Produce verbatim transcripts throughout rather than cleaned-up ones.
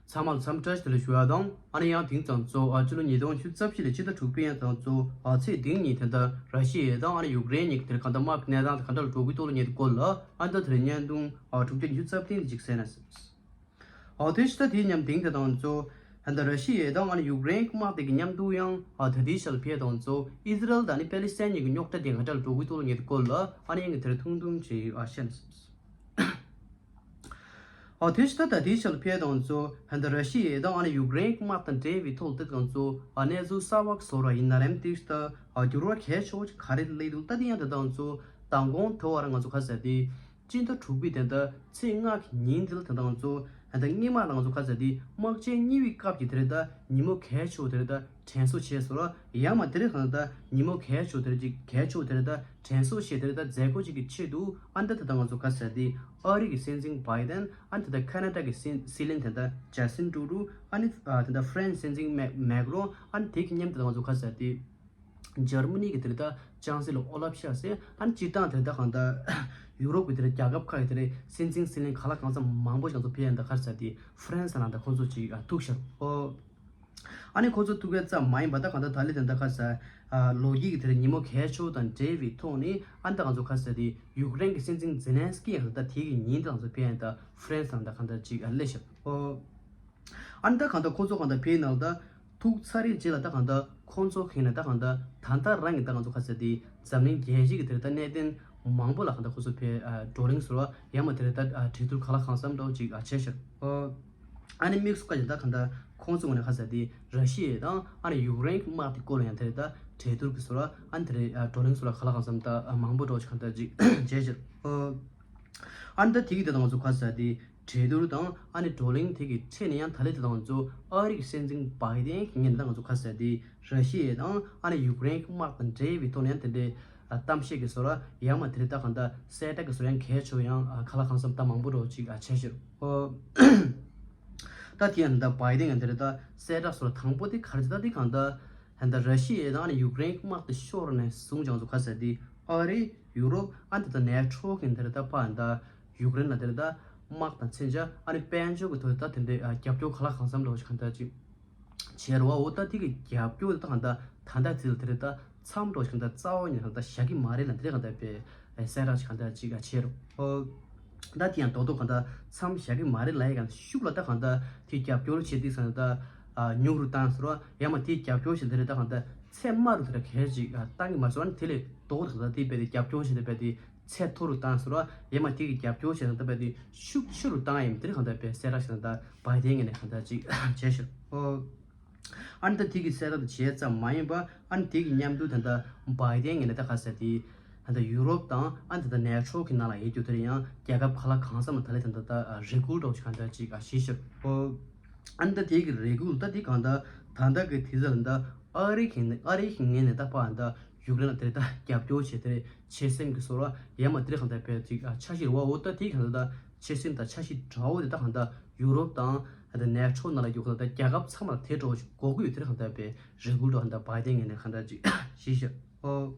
ཚང་མ་ལ་འཚམས་འདྲི་བཀྲ་ཤིས་བདེ་ལེགས་ཞུ་ཡ་དང་། ཨ་ནི་ཡང་དེང་ཙམ་གཙོ་ཨ་ཕྱི་ལོ་ཉིས་སྟོང་ཉི་ཤུ་རྩ་བཞི་ལོའི་ཕྱི་ཟླ་དྲུག་པའི་ཡང་ཙམ་གཙོ་ཨ་ཚེས་བདུན་ཉིན་དེ་འདྲ་ར་ཤི་ཡས་དང་ཨ་ནི་ཡུཀ་རེན་གཉིས་ཀྱི་དེར་གང་ལྟར་དམག་གི་གནས་སྟངས་དེ་ག་འདྲ་ལ་འགྲོ་གི་འདུག་ལ་ཉེ་དུ་སྐོར་ལ་ཨ་ནི་ད་དེ་རིང་བརྙན་ཐུང་ཨ་དྲུག་བརྒྱ་ཉི་ཤུ་རྩ་བདུན་དེ་ཅིག་གསན་ན་ཟེར། ཨ་དེ་ཕྱི་ཟླ་དེའི་མཉམ་དེང་དེ་དང་གཙོ་ཨ་ད་ར་ཤི་ཡས་དང་ཨ་ནི་ཡུཀ་རེན་གྱི་དམག་དེ་གི་མཉམ་དུ་ཡང་ཨ་ད་དེའི་ཤར་ལ་ཕེབས་དང་གཙོ་ཨི་ཟི་རལ་དང་ཨ་ནི་པེ་ལི་སི་ཐན་གཉིས་ཀྱི་རྙོག་དྲ་དེ་ག་འདྲ་ལ་འགྲོ་གི་འདུག་ལ་ཉེ་དུ་སྐོར་ལ་ཨ་ནི་ཡང་གི་དེར་ཐུང་ཐུང་ཅིག་ཨ་བཤད་ན་ཟེར། ཨོ་དེ་ཕྱི་ད་ད་དེའི་ཆ་ལ་ཕེབས་དང་གཙོ་ཧན་ད་ར་ཤི་ཡ་དང་ཨ་ནི་ཡུཀ་རེན་དམག་དང་འབྲེལ་བའི་ཐོག་དེ་དང་གཙོ་ཨ་གནས་ཚུལ་གསར་བ་བཟོ་ར་ཡིན་ན་རེམ་དེ་ད་ཨ་འགྱུར་བ་གལ་ཆེ་བོ་ཅིག་ག་རེ་སླེབས་འདུག་ད་དེ་ཡང་དེ་དང་གཙོ་མདང་དགོང་དེ་བར་ང་ཚོ་ག་ཟེར་དེ་སྤྱི་ཟླ་དྲུག་པའི་དེ་ད་ཚེས་ལྔ་གི་ཉིན་དེ་ལ་དེ་དང་གཙོ་ཧན་ད་སྔོན་མ་ལ་ང་ཚོ་ག་ཟེར་དེ་དམག་ཆེན་གཉིས་པའི་སྐབས་ཀྱི་དེ་རེད་ད་ཉིན་མོ་གལ་ཆེ་བོ་དེ་རེད་ད། དྲན་གསོ་བྱས་སོང་ར། ཡང་མ་དེ་རིང་ད་ཉིན་མོ་གལ་ཆེ་དེ་རིང་གལ་ཆེ་དེ་རིང་ད་དྲན་གསོ་བྱས་དེ་རིང་ད་མཛད་སྒོ་ཅིག་གི་ཆེད་དུ་ཨ་ནི་ད་ད་ང་ཚོ་ག་ཟེར་དེ་ཨ་རི་གི་སྲིད་འཛིན་བྷའི་ཏན་ཨ་ནི་ད་ད་ཁ་ན་ཌ་གི་སྲིད་སྲིད་བློན་དེ་ད་ཇ་སི་ཊིན་ཊུ་རུ་ཨ་ནི་ད་ད་ཧྥ་རན་སི་སྲིད་འཛིན་མེ་མེག་རོན་ཨ་ནི་དེ་གི་མཉམ་དུ་ད་ང་ཚོ་ག་ཟེར་དེ་འཇར་མ་ནི་གི་དེ་རིང་ད་ཅང་སི་ལོ་ཨོ་ལབ་ཤལ་ཟེར་ཨ་ནི་སྤྱིར་བཏང་དེ་རིང་ད་གང་ད་ཡུ་རོབ་གི་དེ་རིང་རྒྱལ་ཁབ་ཁག་གི་དེ་རིང་སྲིད་འཛིན་སྲིད་བློན་ག་ལ་གང་འཚམ་མང་པོ་ཞིག་ང་ཚོ་ཕེབས་ཡ་ད་ག་ཟེར་དེ་ཧྥ་རན་སི་ནང་ད་ཁོང་ཚོ་ཅིག་ཐུག་ཤག་ཨོ། ཨ་ནི་ཁོ་ཚོ་ཐུག་ཡ་ཙམ་མ་ཡིན་པ་ད་གང་ལྟར་ད་ལི་དེ་འདྲ་ཁ་ས་ལོ་རྒྱུས་ཀྱི་དེར་ཉིན་མོ་གལ་ཆེ་བོ་དང་འབྲེལ་བའི་ཐོག་ནས་ཨ་ནི་ད་ང་ཚོ་ཁ་ས་དེ་ཡུཀ་རེན་གྱི་སྲིད་འཛིན་ཛེ་ལན་སི་ཀི་ཡང་ད་དེ་གི་ཉིན་དེ་ང་ཚོ་ཕེབས་ཡ་ད་ཧྥ་རན་སི་ནང་ད་གང་ལྟར་ཅིག་སླེབས་ཤག་ཨོ། ཨ་ནི་ད་གང་ལྟར་ཁོ་ཚོ་གང་ལྟར་ཕེབས་ནང་ད་ཐུག་ཚར་རེད་རྗེས་ལ་ད་གང་ལྟར་ཁོང་ཚོ་གིས་ནས་ད་གང་ལྟར་ད་ལྟ་རང་གི་ད་ང་ཚོ་ཁ་ས་དེ་འཛམ་གླིང་རྒྱལ་སྤྱི་གི་དེར་ད་གནད་དོན་མང་པོ་ལ་གང་ལྟར་ཁོ་ཚོ་ཕེབས་བགྲོ་གླེང་ཟེར་བ་ཡང་མ་དེར་ད་གྲོས་བསྡུར་ག་ལ་གང་འཚམ་འདྲ་བོ་ཅིག་བྱས་ཤག་ཨོ། ཨ་ནི་དམིགས་སུ་བཀར་ཡ་ད་གང་ལྟར་ཁོང་ཚོ་ངོས་ནས་ཁ་ས་དེ་ར་ཤི་ཡ་དང་ཨ་ནི་ཡུཀ་རེན་གྱི་དམག་དེ་སྐོར་ལ་ཡང་དེ་རེད་ད་གྲོས་བསྡུར་གྱི་བཟོ་འདྲ་ཨ་ནི་དེ་རེད་བགྲོ་གླེང་བཟོ་འདྲ་ག་ལ་གང་འཚམ་ད་མང་པོ་འདྲ་བོ་ཞིག་གང་ལྟར་ཅིག་བྱས་ཤག་ཨོ། ཨ་ནི་ད་དེ་གི་དེ་དང་ང་ཚོ་ཁ་ས་དེ་གྲོས་བསྡུར་དང་ཨ་ནི་བགྲོ་གླེང་དེ་གི་ཁྲོད་ནས་ཡང་ད་ལི་དེ་དང་ང་ཚོ་ཨ་རི་གི་སྲིད་འཛིན་བྷའི་ཏན་གྱི་ངོས་ནས་ད་ང་ཚོ་ཁ་ས་དེ་ར་ཤི་ཡ་དང་ཨ་ནི་ཡུཀ་རེན་གྱི་དམག་དང་འབྲེལ་བའི་ཐོག་ནས་ཡང་དེ་འདྲའི་གཏམ་བཤད་ཀྱི་བཟོ་འདྲ་ཡང་མ་དེ་རེད་ད་གང་ལྟར་གསལ་བསྒྲགས་ཀྱི་བཟོ་འདྲ་ཡང་གལ་ཆེ་བོ་ཡང་ག་ལ་གང་འཚམ་ད་མང་པོ་འདྲ་བོ་ཅིག་བྱས་ཤག་ཨོ། ད་དེ་ཡང་ད་བྷའི་ཏན་ཡང་དེ་རེད་ད་གསལ་བསྒྲགས་བཟོ་འདྲ་དང་པོ་དེ་ག་རེ་ད་དེ་གང་ལྟར་ད་ལྟ་ར་ཤི་ཡ་དང་ཨ་ནི་ཡུཀ་རེན་དམག་དེ་ཤོར་ནས་བཟུང་ཀྱང་ཚོ་ཁ་ཟེར་དེ་ཨ་རི་ཡུ་རོབ་ཨ་ནི་ད་ལྟ་ནེ་ཊོ་གི་དེ་རེད་ད་ཕ་ད་ཡུཀ་རེན་ལ་དེ་རེད་ད་དམག་དང་མཚོན་ཆ་ཨ་ནི་དཔལ་འབྱོར་གྱི་ཐོག་ད་དེ་འདྲའི་རྒྱབ་སྐྱོར་ག་ལ་གང་འཚམ་འདྲ་བོ་ཞིག་གང་ལྟར་ཅིག་བྱས་རེད་བ། འོ་ད་དེ་གི་རྒྱབ་སྐྱོར་ད་གང་ལྟར་ད་ལྟ་ཚིལ་དེ་རེད་ད་མཚམས་འདྲ་བོ་ཞིག་གང་ལྟར་རྩ་བ་ཉིད་གང་ལྟར་བཞག་གི་མ་རེད་ལ་དེ་རེད་གང་ལྟར་པའི་གསལ་བསྒྲགས་ཞིག་གང་ལྟར་ཅིག་བྱས་རེད་ཨོ། ད་དེ་ཡང་རྡོག་རྡོག་གང་ལྟར་མཚམས་བཞག་གི་མ་རེད་ལབ་ཡ་གང་ལྟར་ཤུགས་ལ་ད་གང་ལྟར་དེ་རྒྱབ་སྐྱོར་བྱེད་དུས་ཙང་ད་ཉུང་རུ་བཏང་ཟེར་བ་ཡང་མ་དེ་རྒྱབ་སྐྱོར་བྱེད་དེ་རེད་ད་གང་ལྟར་ཚད་དམའ་རུ་དེ་འདྲ་གལ་ཅིག་བཏང་གི་མ་སོང་། ཨ་ནི་དེ་ལས་རྡོག་རྡོག་གང་ལྟར་དེ་རྦད་དེ་རྒྱབ་སྐྱོར་བྱེད་དེ་རྦད་དེ་ཚད་མཐོ་རུ་བཏང་ཟེར་བ་ཡང་མ་དེ་གི་རྒྱབ་སྐྱོར་བྱེད་དེ་རྦད་དེ་ཤུགས་ཆེ་རུ་བཏང་ཡིན་དེ་རེད་གང་ལྟར་པའི་གསལ་བསྒྲགས་བྱེད་ད་བྷའི་ཏན་ངོས་ནས་གང་ལྟར་ཅིག་བྱས་ཤག་ཨོ། ཨ་ནི་ད་དེ་གི་གསལ་བསྒྲགས་དེ་བྱས་ཙམ་མ་ཡིན་པ་ཨ་ནི་དེ་གི་མཉམ་དུ་ད་ལྟ་བྷའི་ཏན་ངོས་ནས་ད་ག་ཟེར་དེ་ད་ལྟ་ཡུ་རོབ་དང་ཨ་ནི་ད་ལྟ་ནེ་ཊོ་གི་ནང་ལ་ཡོད་རྒྱུ་དེ་ཡང་རྒྱལ་ཁབ་ག་ལ་གང་འཚམ་ལ་ད་ལྟ་ད་ལྟ་རེ་སྐུལ་འདྲ་བོ་ཞིག་གང་ལྟར་ཅིག་བྱས་ཤག་ཨོ། ཨ་ནི་ད་དེ་གི་རེ་སྐུལ་ད་དེ་གང་ལྟར་ད་ལྟ་གི་དུས་ཚོད་ལ་ད་ཨ་རི་གི་ཨ་རི་གི་ངོས་ནས་ད་ཕར་ད་ཡུཀ་རེན་ལ་དེ་ད་རྒྱབ་སྐྱོར་བྱེད་དེ་བྱེད་སེམས་ཀྱི་བཟོ་འདྲ་ཡང་མ་དེ་གང་ལྟར་པའི་ཅིག་འཆར་གཞི་རེད་བ། འོ་ད་དེ་གང་ལྟར་ད་བྱེད་སེམས་དང་འཆར་གཞི་འདྲ་བོ་དེ་ད་གང་ལྟར་ཡུ་རོབ་དང་ཨ་ད་ནེ་ཊོ་ནང་ལ་ཡོད་ཁ་ད་རྒྱལ་ཁབ་ཚང་མ་ལ་དེ་འདྲ་བོ་ཞིག་དགོས་ཀྱི་ཡོད་དེ་གང་ལྟར་པའི་རེ་སྐུལ་འདྲ་བོ་གང་ལྟར་བྷའི་ཏན་ངོས་ནས་གང་ལྟར་ཅིག་བྱས་ཤག་ཨོ།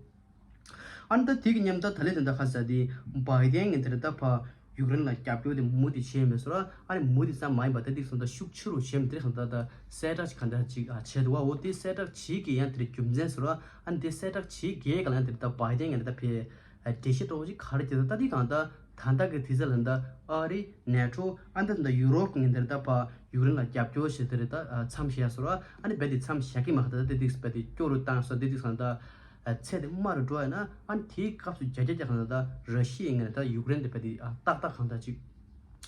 ཨ་ནི་ད་དེ་གི་མཉམ་ད་ད་ལས་དེ་འདྲ་ཁ་ས་དེ་བྷའི་ཏན་ངོས་དེ་འདྲ་ད་ཕར་ཡུཀ་རེན་ལ་རྒྱབ་སྐྱོར་དེ་མུ་མཐུད་བྱས་མེད་ཟེར་བ། ཨ་ནི་མུ་མཐུད་ཙམ་མ་ཡིན་པ་ད་དེ་སོང་ད་ཤུགས་ཆེ་རུ་བྱས་མེད་དེ་གང་ལྟར་ད་གསལ་བསྒྲགས་ཅིག་གང་ལྟར་ཅིག་ཨ་བྱས་འདུག་བ། འོ་དེ་གསལ་བསྒྲགས་བྱེད་ཀྱི་ཡང་དེ་རྒྱུ་མཚན་ཟེར་བ། ཨ་ནི་དེ་གསལ་བསྒྲགས་བྱེད་ཀྱི་གང་ལ་ཡང་དེ་ད་བྷའི་ཏན་ངོས་ནས་ད་ཕར་འགྲེལ་བཤད་འདྲ་བོ་ཅིག་ག་རེ་བྱས་ད་ད་དེ་གང་ལྟར་ད་ལྟ་གི་དུས་ཚོད་ལ་ད་ཨ་རི་ནེ་ཊོ་ཨ་ནི་ད་ད་ཡུ་རོབ་ངོས་དེ་ད་ཕར་ཡུཀ་རེན་ལ་རྒྱབ་སྐྱོར་བྱེད་དེ་རེད་ད་མཚམས་བཞག་ཟེར་བ། ཨ་ནི་རྦད་དེ་མཚམས་བཞག་གི་མ་ད་ད་དེ་དེ་རྦད་དེ་སྐྱོ་རུ་བཏང་ཟེར་དེ་དེ་གང་ལྟར། ཚད་དེ་དམའ་རུ་འགྲོ་ཡ་ན་ཨ་ནི་དེའི་སྐབས་སུ་བརྒྱ་ཆ་བརྒྱ་གང་ལྟར་ར་ཤི་ཡའི་ངོས་ནས་ད་ཡུཀ་རེན་དེ་རྦད་དེ་ཨ་ཏག་ཏག་གང་ལྟར་ཅིག་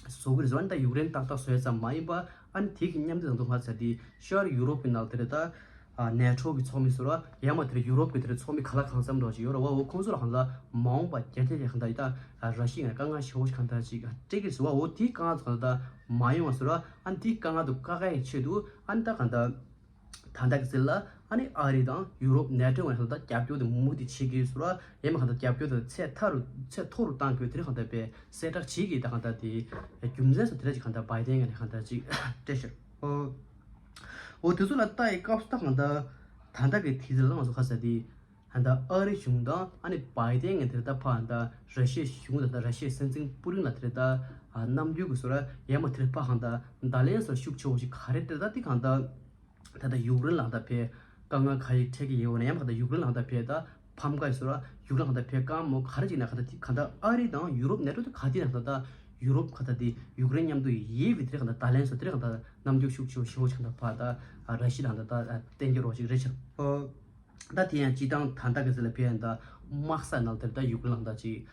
བཟོ་གི་རེད་ཟེར་བ། ཨ་ནི་ད་ཡུཀ་རེན་ཏག་ཏག་བཟོ་ཡ་ཙམ་མ་ཡིན་པ་ཨ་ནི་དེ་གི་མཉམ་དུ་ད་དུང་ང་ཚོ་དེ་ཤར་ཡུ་རོབ་ཀྱི་ནང་དེ་རེད་ད་ནེ་ཊོ་གི་ཚོགས་མི་ཟེར་བ་ཡང་མ་དེ་ཡུ་རོབ་ཀྱི་དེ་ཚོགས་མི་ག་ལ་གང་འཚམ་འདྲ་ཅིག་ཡོད་རེད་བ། འོ་ཁོང་ཚོ་ལ་གང་ལྟར་མ་འོངས་པ་བརྒྱ་ཆ་བརྒྱ་གང་ལྟར་ཡི་ད་ར་ཤི་ཡའི་ངོས་ནས་དཀའ་ངལ་ཞེ་པོ་ཞིག་གང་ལྟར་ཅིག་སྤྲད་ཀྱི་རེད་ཟེར་བ། འོ་དེའི་དཀའ་ངལ་ཚོ་གང་ལྟར་མ་ཡོང་བ་ཟེར་བ། ཨ་ནི་དེའི་དཀའ་ངལ་དུ་བཀག་ཡའི་ཆེད་དུ་ཨ་ནི་ད་གང་ལྟར། ད་ལྟ་གི་ཚེ་ལ་ཨ་ནི་ཨ་རི་དང་ཡུ་རོབ་ནེ་ཊོ་ངོས་ནས་ད་རྒྱབ་སྐྱོར་དེ་མུ་མཐུད་བྱེད་ཀྱི་ཡོད་ཟེར་བ། ཡང་མིན་གང་ལྟར་རྒྱབ་སྐྱོར་དེ་ཚད་མཐོ་རུ་ཚད་མཐོ་རུ་བཏང་དགོས་དེ་རིང་གང་ལྟར་པའི་གསལ་བསྒྲགས་བྱེད་ཀྱི་ད་གང་ལྟར་དེ་རྒྱུ་མཚན་སོགས་དེ་འདྲ་ཅིག་གང་ལྟར་བྷའི་ཏན་ངོས་ནས་གང་ལྟར་ཅིག་སྤྲད་ཤག་ཨོ། འོ་དེ་ཚོ་ལ་ལྟ་ཡི་སྐབས་སུ་ད་གང་ལྟར་ད་ལྟ་གི་དུས་ཚོད་ལ་ང་ཚོ་ཁ་ས་དེ། ད་ལྟ་ཨ་རི་གཞུང་དང་ཨ་ནི་བྷའི་ཏན་གྱི་དེ་རེད་ད་ཕ་ད་ར་ཤི་ཡའི་གཞུང་དང་ད་ར་ཤི་ཡའི་སྲིད་འཛིན་པུ་ཏིན་ལ་དེ་རེད་ད་ཨ་རྣམ་འགྱུར་གྱི་བཟོ་འདྲ་ཡང་མ་དེ་རེད་ཕ་གང་ད་བརྡ་ལན་སོགས་ཤུགས་ཆེ་བོ་ཞིག་ག་རེ་དེ་རེད་ད་དེ་གང་ད། ད་ལྟ་ཡུཀ་རེན་ལ་ད་ཕའི་དཀའ་ངལ་ག་རེ་འཕྲད་ཀྱི་ཡོད་ན་ཡང་གང་ད་ཡུཀ་རེན་ལ་ད་ཕའི་ད་ཕམ་ཁ་བཟོ་འདྲ་ཡུཀ་རེན་གང་ད་ཕའི་དཀའ་མོ་ག་རེ་ཅིག་ན་གང་ད་དེ་གང་ད་ཨ་རི་དང་ཡུ་རོབ་ནེ་ཊོ་དེ་ག་དེ་ན་གང་ད་ད་ཡུ་རོབ་གང་ད་དེ་ཡུཀ་རེན་མཉམ་དུ་ཡིབ་པའི་དེ་རེད་གང་ད་བརྡ་ལན་སོགས་དེ་རེད་གང་ད་རྣམ་འགྱུར་ཤུགས་ཆེ་བོ་ཞེ་བོ་ཞིག་གང་ད་ཕ་ད་ར་ཤི་ཡ་ལ་གང་ད་ད་བསྟན་རྒྱུ་རོགས་ཞིག་རེད་ཤག་ད་དེ་ཡང་སྤྱི་བཏང་ད་ལྟ་གི་ཟེར་ལ་ཕན་ད་དམག་ས་ནང་དེར་ད་ཡུཀ་རེན་ལ་ད་ཅིག་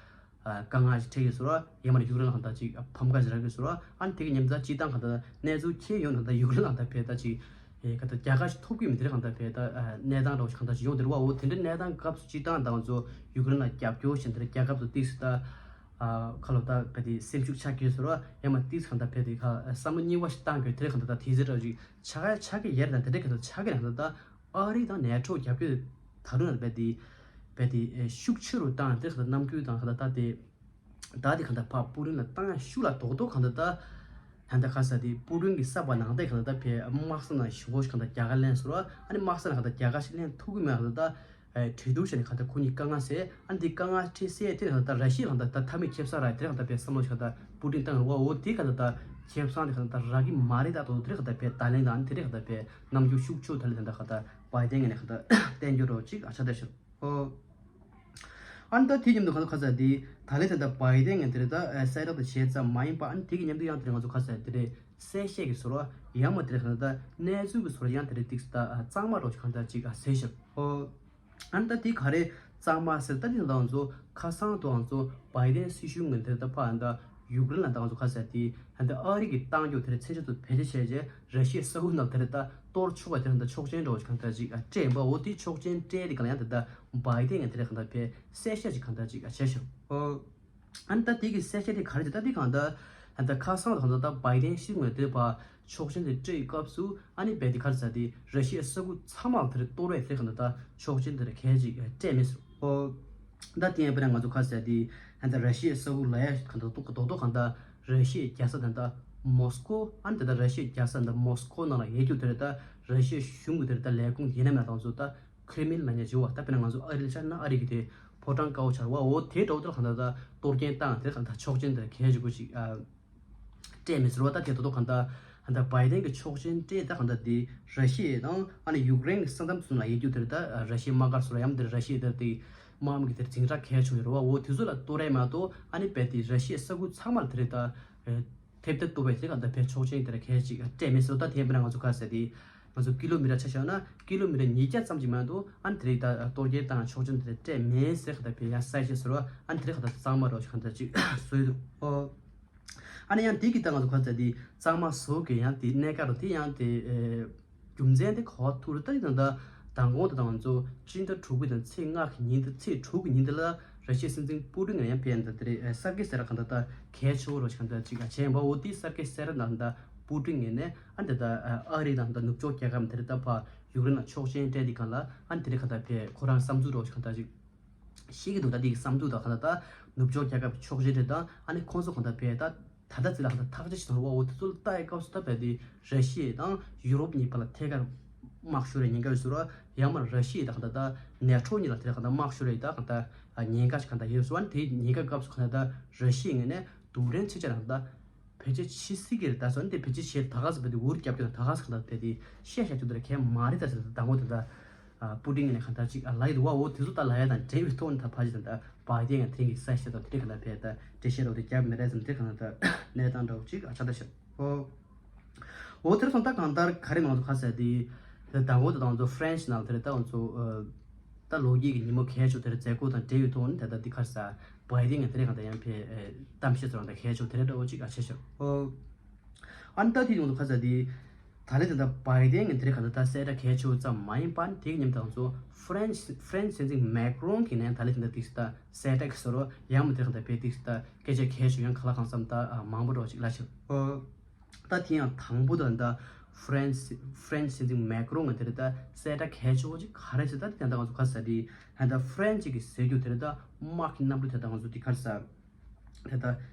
དཀའ་ངལ་ཞིག་འཕྲད་ཀྱི་ཟེར་བ་ཡང་མ་ཡུཀ་རེན་ལ་ད་ཅིག་ཕམ་ཁ་ཞིག་རག་གི་ཟེར་བ་ཨ་ནི་དེ་གི་ཉམས་ཚ་སྤྱི་བཏང་ག་ད་གནས་ཚུལ་ཁྱེད་ཡོང་ན་ད་ཡུཀ་རེན་ལ་ད་ཕན་ད་ཅིག་ག་ད་རྒྱལ་ཁ་ཞིག་ཐོབ་ཀྱི་མི་དེར་གང་ད་ཕན་ད་གནས་སྟངས་རོགས་ཞིག་གང་ད་ཅིག་ཡོང་དེར་བ་འོ་དེ་འདྲ་གནས་སྟངས་སྐབས་སུ་སྤྱི་བཏང་ད་ང་ཚོ་ཡུཀ་རེན་ལ་རྒྱབ་སྐྱོར་བྱེད་དེར་རྒྱལ་ཁབ་ཚོ་ཏིག་སི་ད་ཁ་ལོ་ད་ཕན་དེ་སེམས་ཤུགས་ཆག་གི་ཟེར་བ་ཡང་མ་ཏིག་སི་གང་ད་ཕན་དེ་ཁ་བསམ་བློ་རྙིང་བ་ཞིག་བཏང་དགོས་དེར་གང་ད་ད་དེ་ཟེར་ར་ཅིག་ཆག་ཡ་ཆག་གི་ཡར་དང་དེ་འདྲ་གང་ད་ཆག་གི་རང་ད་ད། ཨ་རི་དང་ནེ་ཊོ་རྒྱབ་སྐྱོར་ད་རུང་ཡང་རྦད་དེ་རྦད་དེ་ཤུགས་ཆེ་རུ་བཏང་དེ་ག་ད་རྣམ་འགྱུར་དང་ག་ད་ད་དེ་ད་དེ་ག་ད་ཕ་པུ་ཏིན་ལ་བཏང་ཡང་ཤུགས་ལ་རྡོག་རྡོག་ག་ད་ད་ད་ད་ག་ས་དེ་པུ་ཏིན་གྱི་ས་བ་ནང་དེ་ག་ད་ད་ཕའི་དམག་ས་ནང་ཞི་བོ་ཞིག་ག་ད་རྒྱལ་ཁ་ལེན་ཟེར་བ་ཨ་ནི་དམག་ས་ནང་ག་ད་རྒྱལ་ཁ་ཞིག་ལེན་ཐུབ་ཀྱི་མེད་ག་ད་ད་གྲོས་བསྡུར་བྱས་ནས་ག་ད་ཁོ་གཉིས་དཀའ་ངལ་སེལ་ཨ་ནི་དེ་དཀའ་ངལ་འཕྲད་སེལ་དེ་ག་ད་ད་ར་ཤི་ཡ་ག་ད་ད་མཐའ་མའི་ཁེ་བཟང་རག་དེ་ག་ད་ཕའི་བསམ་བློ་ཞིག་ག་ད་པུ་ཏིན་བཏང་རུང་བ་འོ་དེ་ག་ད་ད་ཁེ་བཟང་དེ་ག་ད་ད་རག་གི་མ་རེད་ད་དོ་དེ་ག་ད་ཕའི་ད་ལན་དང་དེ་རེད་ག་ད་ཕའི་རྣམ་འགྱུར་ཤུགས་ཆེ་ད་ལན་དང་ག་ད། བའི་ཏན་ངོས་ནས་གང་ལྟར་བསྟན་རྒྱུ་རོགས་གཅིག་ཨ་ཆ་དེ་ཤོད། ཨོ། ཨ་ནི་ད་དེ་མཉམ་དུ་གང་ལྟར་ཁ་ས་དེ་ད་ལས་དེ་འདྲ་བའི་ཏན་ངོས་དེ་རེད་ད་གསལ་བསྒྲགས་དང་བྱས་ཙམ་མ་ཡིན་པ་ཨ་ནི་དེ་གི་མཉམ་དུ་ཡང་དེ་རེད་ང་ཚོ་ཁ་ས་དེ་རེད་གསལ་བཤད་ཀྱི་ཟུར་བ་ཡང་མ་དེ་རེད་གང་ལྟར་གནས་ཚུལ་གྱི་ཟུར་ཡང་དེ་རེད་ཏིག་ད་གཙང་མ་རོགས་གཅིག་གང་ལྟར་གཅིག་ཨ་གསལ་བཤད། ཨོ། ཨ་ནི་ད་དེ་ག་རེ་གཙང་མ་ཟེར་ད་དེ་ད་ང་ཚོ་ཁ་སང་དུ་ང་ཚོ་བའི་ཏན་སྲིད་གཞུང་ངོས་དེ་རེད་ད་ཕ་ཨ་ནི་ད། ཡུཀ་རེན་ལ་ད་ང་ཚོ་ཁ་ཟེར་དེ་ཧན་ད་ཨ་རི་གི་བཏང་རྒྱུ་དེར་མཚོན་ཆ་ཚོ་བེད་སྤྱོད་བྱས་རྗེས་ར་ཤི་ཡའི་ས་ཁུལ་ནང་དེར་ད་གཏོར་ཆོག་པ་དེ་ཧན་ད་ཆོག་མཆན་འདྲ་བོ་ཞིག་གང་ལྟར་ཅིག་སྤྲད་ཡིན་པ་འོ་དེ་ཆོག་མཆན་སྤྲད་དེ་གང་ཡང་དེ་ད་བའི་ཏན་ངས་དེར་གང་ལྟར་ཕའི་གསལ་བཤད་ཅིག་གང་ལྟར་ཅིག་བྱས་ཤོག་ཨ་ནི་ད་དེ་གི་གསལ་བཤད་དེ་ག་རེ་ཅིག་ད་དེ་གང་ལྟར་ཧན་ད་ཁ་སང་ད་གང་ལྟར་ད་བའི་ཏན་ཤི་ངོས་དེ་བ་ཆོག་མཆན་དེ་སྤྲད་སྐབས་སུ་ཨ་ནི་བེ་དེ་ག་རེ་ཟེར་དེ་ར་ཤི་ཡའི་ས་ཁུལ་ཚང་མ་དེར་གཏོར་བའི་དེ་གང་ལྟར་ད་ཆོག་མཆན་དེར་གལ་ཅིག་སྤྲད་མེད་སོང་། ད་དེ་ཡང་དཔེར་ན་ང་ཚོ་ཁ་ཟེར་དེ་ཧན་ད་ར་ཤི་ཡའི་ས་ཁུལ་ལ་ཡ་གང་ད་ཏོག་ཏོག་ཏོག་གང་ད་ར་ཤི་ཡའི་རྒྱལ་ས་དང་ད་མོ་སི་ཀོ་ཨ་ནི་ད་ད་ར་ཤི་ཡའི་རྒྱལ་ས་དང་མོ་སི་ཀོ་ནང་ལ་ཡོད་རྒྱུ་དེ་རེད་ད་ར་ཤི་ཡའི་གཞུང་གི་དེ་རེད་ད་ལས་ཁུངས་ཡིན་ན་མེད་དང་ཚོ་ད་ཁྲེ་མིན་ལ་ཉེ་ཇི་བ་ད་དཔེར་ན་ང་ཚོ་ཨ་རི་ལ་ཆ་ན་ཨ་རི་གི་དེ་ཕོ་བྲང་དཀར་པོ་ཆར་བ་འོ་དེ་འདྲ་བོ་དེ་ལ་གང་ད་ད་གཏོར་སྐྱོན་བཏང་དེ་གང་ད་ཆོག་མཆན་དེ་གལ་ཆེ་པོ་ཅིག་ཨ། སྤྲད་མེད་ཟེར་བ་ད་དེ་ད་དོ་གང་ལྟར་ཧན་ད་བའི་ཏན་གྱི་ཆོག་མཆན་སྤྲད་ད་གང་ལྟར་དེ་ར་ཤི་ཡ་དང་ཨ་ནི་ཡུཀ་རེན་གྱི་ས་མཚམས་སུ་ལ་ཡོད་རྒྱུ་དེར་ད་ར་ཤི་ཡའི་དམག་སྒར་སུ་ལ་ཡང་དེར་ར་ཤི་ཡ་དེར་དེ་དམག་མི་གི་དེར་འཛིང་རགས་གལ་ཆེ་ཡོད་རེད་བ་འོ་དེ་ཚོ་ལ་གཏོར་རས་མ་གཏོགས་ཨ་ནི་བས་དེ་ར་ཤི་ཡའི་ས་ཁུལ་ཚང་མར་དེ་རེད་ད་ཐེབས་ད་གཏོར་བས་དེ་གང་ལྟར་བས་ཆོག་མཆན་དེར་གལ་ཅིག་སྤྲད་མེད་ཟེར་བ་ད་དེ་ཡིན་པ་ན་ང་ཚོ་ག་ཟེར་དེ་ང་ཚོ་ཀི་ལོ་མི་ཊར་ཆ་བཞག་ན་ཀི་ལོ་མི་ཊར་ཉིས་བརྒྱ་ཙམ་ཅིག་མ་གཏོགས་ཨ་ནི་དེ་རེད་ད་གཏོར་སྐྱོན་བཏང་ཆོག་མཆན་དེར་སྤྲད་མེད་ཟེར་གང་ལྟར་བས་ཡང་གསལ་བཤད་ཟེར་བ་ཨ་ནི་དེ་རེད་གང་ལྟར་གཙང་མ་རོགས་ཞིག་གང་ལྟར་ཅིག་བཟོས་འདུག་ཨོ། ཨ་ནི་ཡང་དེ་གི་ད་ང་ཚོ་ག་ཚ་དེ་གཙང་མ་བཟོ་གི་ཡང་དེ་གནས་སྐབས་དེ་ཡང་དེ་རྒྱུ་མཚན་དེ་ག་བ་ཐུག་རེད་ད་དེ་ད་མདང་དགོང་དེ་ད་ང་ཚོ་སྤྱི་ཟླ་དྲུག་པའི་དང་ཚེས་ལྔ་གི་ཉིན་དེ་ཚེས་དྲུག་གི་ཉིན་དེ་ལ་ར་ཤི་ཡའི་སྲིད་འཛིན་པུ་ཏིན་ཡང་ཕེབས་ཡང་ད་དེ་རེད་གསར་བརྗེ་ཟེར་ར་གང་ད་ད་གལ་ཆེ་བོ་རོ་ཞིག་གང་ད་ཅིག་ཨ་བྱས་ཡིན་པ་འོ་དེ་གསར་བརྗེ་ཟེར་ར་ད་ད་པུ་ཏིན་ངས་ནས་ཨ་ད་ད་ཨ་རི་དང་ད་ནུབ་ཕྱོགས་རྒྱལ་ཁབ་དེ་རེད་ད་ཕ་ཡུཀ་རེན་ལ་ཆོག་མཆན་སྤྲད་དེ་གང་ལ་ཨ་དེ་རེད་གང་ད་ཕེ་ཁོ་རང་བསམ་ཚུལ་རོ་ཞིག་གང་ད་ཅིག་ཤེས་ཀྱི་འདུག་ད་འདི་གི་བསམ་ཚུལ་དང་གང་ལྟར་ད་ནུབ་ཕྱོགས་རྒྱལ་ཁབ་ཕྱོགས་བཞི་རེད་དང་ཨ་ནི་ཁོང་ཚོ་གང་ལྟར་བས་ད་ད་ལྟ་ཚེ་ལ་གང་ལྟར་ཐག་གཅོད་བྱེད་དང་རོགས་འོ་དེ་ཚོ་ལ་ལྟ་ཡི་སྐབས་སུ་ད་བས་དེ་ར་ཤི་ཡ་དང་ཡུ་རོབ་གཉིས་བར་ལ་ཐད་ཀར་དམག་ཤོར་བའི་ཉེན་ཁ་ཡོད་ཟེར་བ་ཡང་མར་ར་ཤི་ཡ་དང་གང་ལྟར་ད་ནེ་ཊོ་གཉིས་ལ་དེ་ལ་གང་ལྟར་དམག་ཤོར་བའི་ད་གང་ལྟར་ཉེན་ཁ་ཞིག་གང་ལྟར་ཡོད་ཟེར་བ་ཨ་ནི་དེའི་ཉེན་ཁ་སྐབས་སུ་གང་ལྟར་ད་ར་ཤི་ཡའི་ངོས་ནས་རྡུལ་ཕྲན་ཆེ་ཆེ་རང་ད། བེད་སྤྱོད་བྱེད་སྲིད་ཀྱི་རེད་ད་སོ་ནི་དེ་བེད་སྤྱོད་བྱེད་ད་ག་ཟེར་བ་དེ་འུར་རྒྱབ་ཀྱི་ད་ག་ཟེར་གང་ལྟར་དེ་དེ་བཤད་བཤད་རྒྱུ་དེ་རེད་གལ་མ་རེད་ད་ཟེར་ད་དང་པོ་དེ་ད་པུ་ཏིན་ནས་གང་ལྟར་ཅིག་ལ་ཡི་དུ་བ་འོ་དེ་ཚོ་ད་ལ་ཡ་དང་འབྲེལ་བའི་ཐོག་ནས་ད་ཕ་ཅི་ད་ད་བ་དེ་ཡང་དེ་གི་ས་བཤད་ད་དེ་གང་ལྟར་བས་ད་འགྲེལ་བཤད་རོགས་དེ་རྒྱབ་མི་རེད་ཟེར་དེ་གང་ལྟར་ད་གནས་སྟངས་འདྲ་བོ་ཅིག་ཨ་ཆ་ད་བཤད་འོ། འོ་དེར་སོང་ད་གང་ལྟར་ག་རེ་ང་ཚོ་ག་ཟེར་དེ་ད་དང་པོ་དེ་ད་ང་ཚོ་ཧྥ་རན་སི་ནང་དེ་རེད་ད་ང་ཚོ། ད་ལོ་རྒྱུས་ཀྱི་ཉིན་མོ་གལ་ཆེ་དེར་མཛད་སྒོ་དང་འབྲེལ་ཡོད་ཐོག་ནས་ད་ལྟ་འདི་ཁར་ས་བའི་ཏིང་ངས་དེ་རིང་གང་ལྟར་ཡང་ཕེ་གཏམ་བཤད་ཚོ་རང་ད་གལ་ཆེ་དེ་རེད་འདྲ་བོ་ཅིག་ཨ་ཆེ་ཤོག་ཨོ། ཨ་ནི་ད་དེ་ཡོང་དུ་ཁ་ས་དེ་ད་ལྟ་དེ་ད་བའི་ཏིང་ངས་དེ་རིང་གང་ལྟར་ད་གསལ་བསྒྲགས་གལ་ཆེ་བོ་ཙམ་མ་ཡིན་པ་ནི་དེ་གི་ཉིན་དང་ཚོ་ཧྥ་རན་སི་ཧྥ་རན་སི་སྲིད་འཛིན་མེག་རོན་གྱི་ནས་ད་ལྟ་དེ་ད་ཏིག་སི་ད་གསལ་བསྒྲགས་ཀྱི་ཟེར་རོ་ཡང་མ་དེ་གང་ལྟར་ཕེ་ཏིག་སི་ད་སྐད་ཆ་གལ་ཆེ་ཡང་ག་ལ་གང་བསམ་ད་མང་པོ་འདྲ་བོ་ཅིག་ལ་ཆེ་ཨོ། ད་དེ་ཡང་དང་པོ་དང་ད་ཧྥ་རན་སི་ཧྥ་རན་སི་སྲིད་འཛིན་མེག་རོན་ང་དེ་རེད་ད་གསལ་བསྒྲགས་གལ་ཆེ་བོ་ཅིག་ག་རེ་ཟེར་ད་དེ་ད་ང་ཚོ་ག་ཟེར་དེ་ད་ཧྥ་རན་སི་གི་ཟེར་རྒྱུ་དེ་རེད་ད་དམག་གི་གནམ་གྲུ་དེ་ད་ང་ཚོ་དེ་ག་རེ་ཟེར་དེ་ད་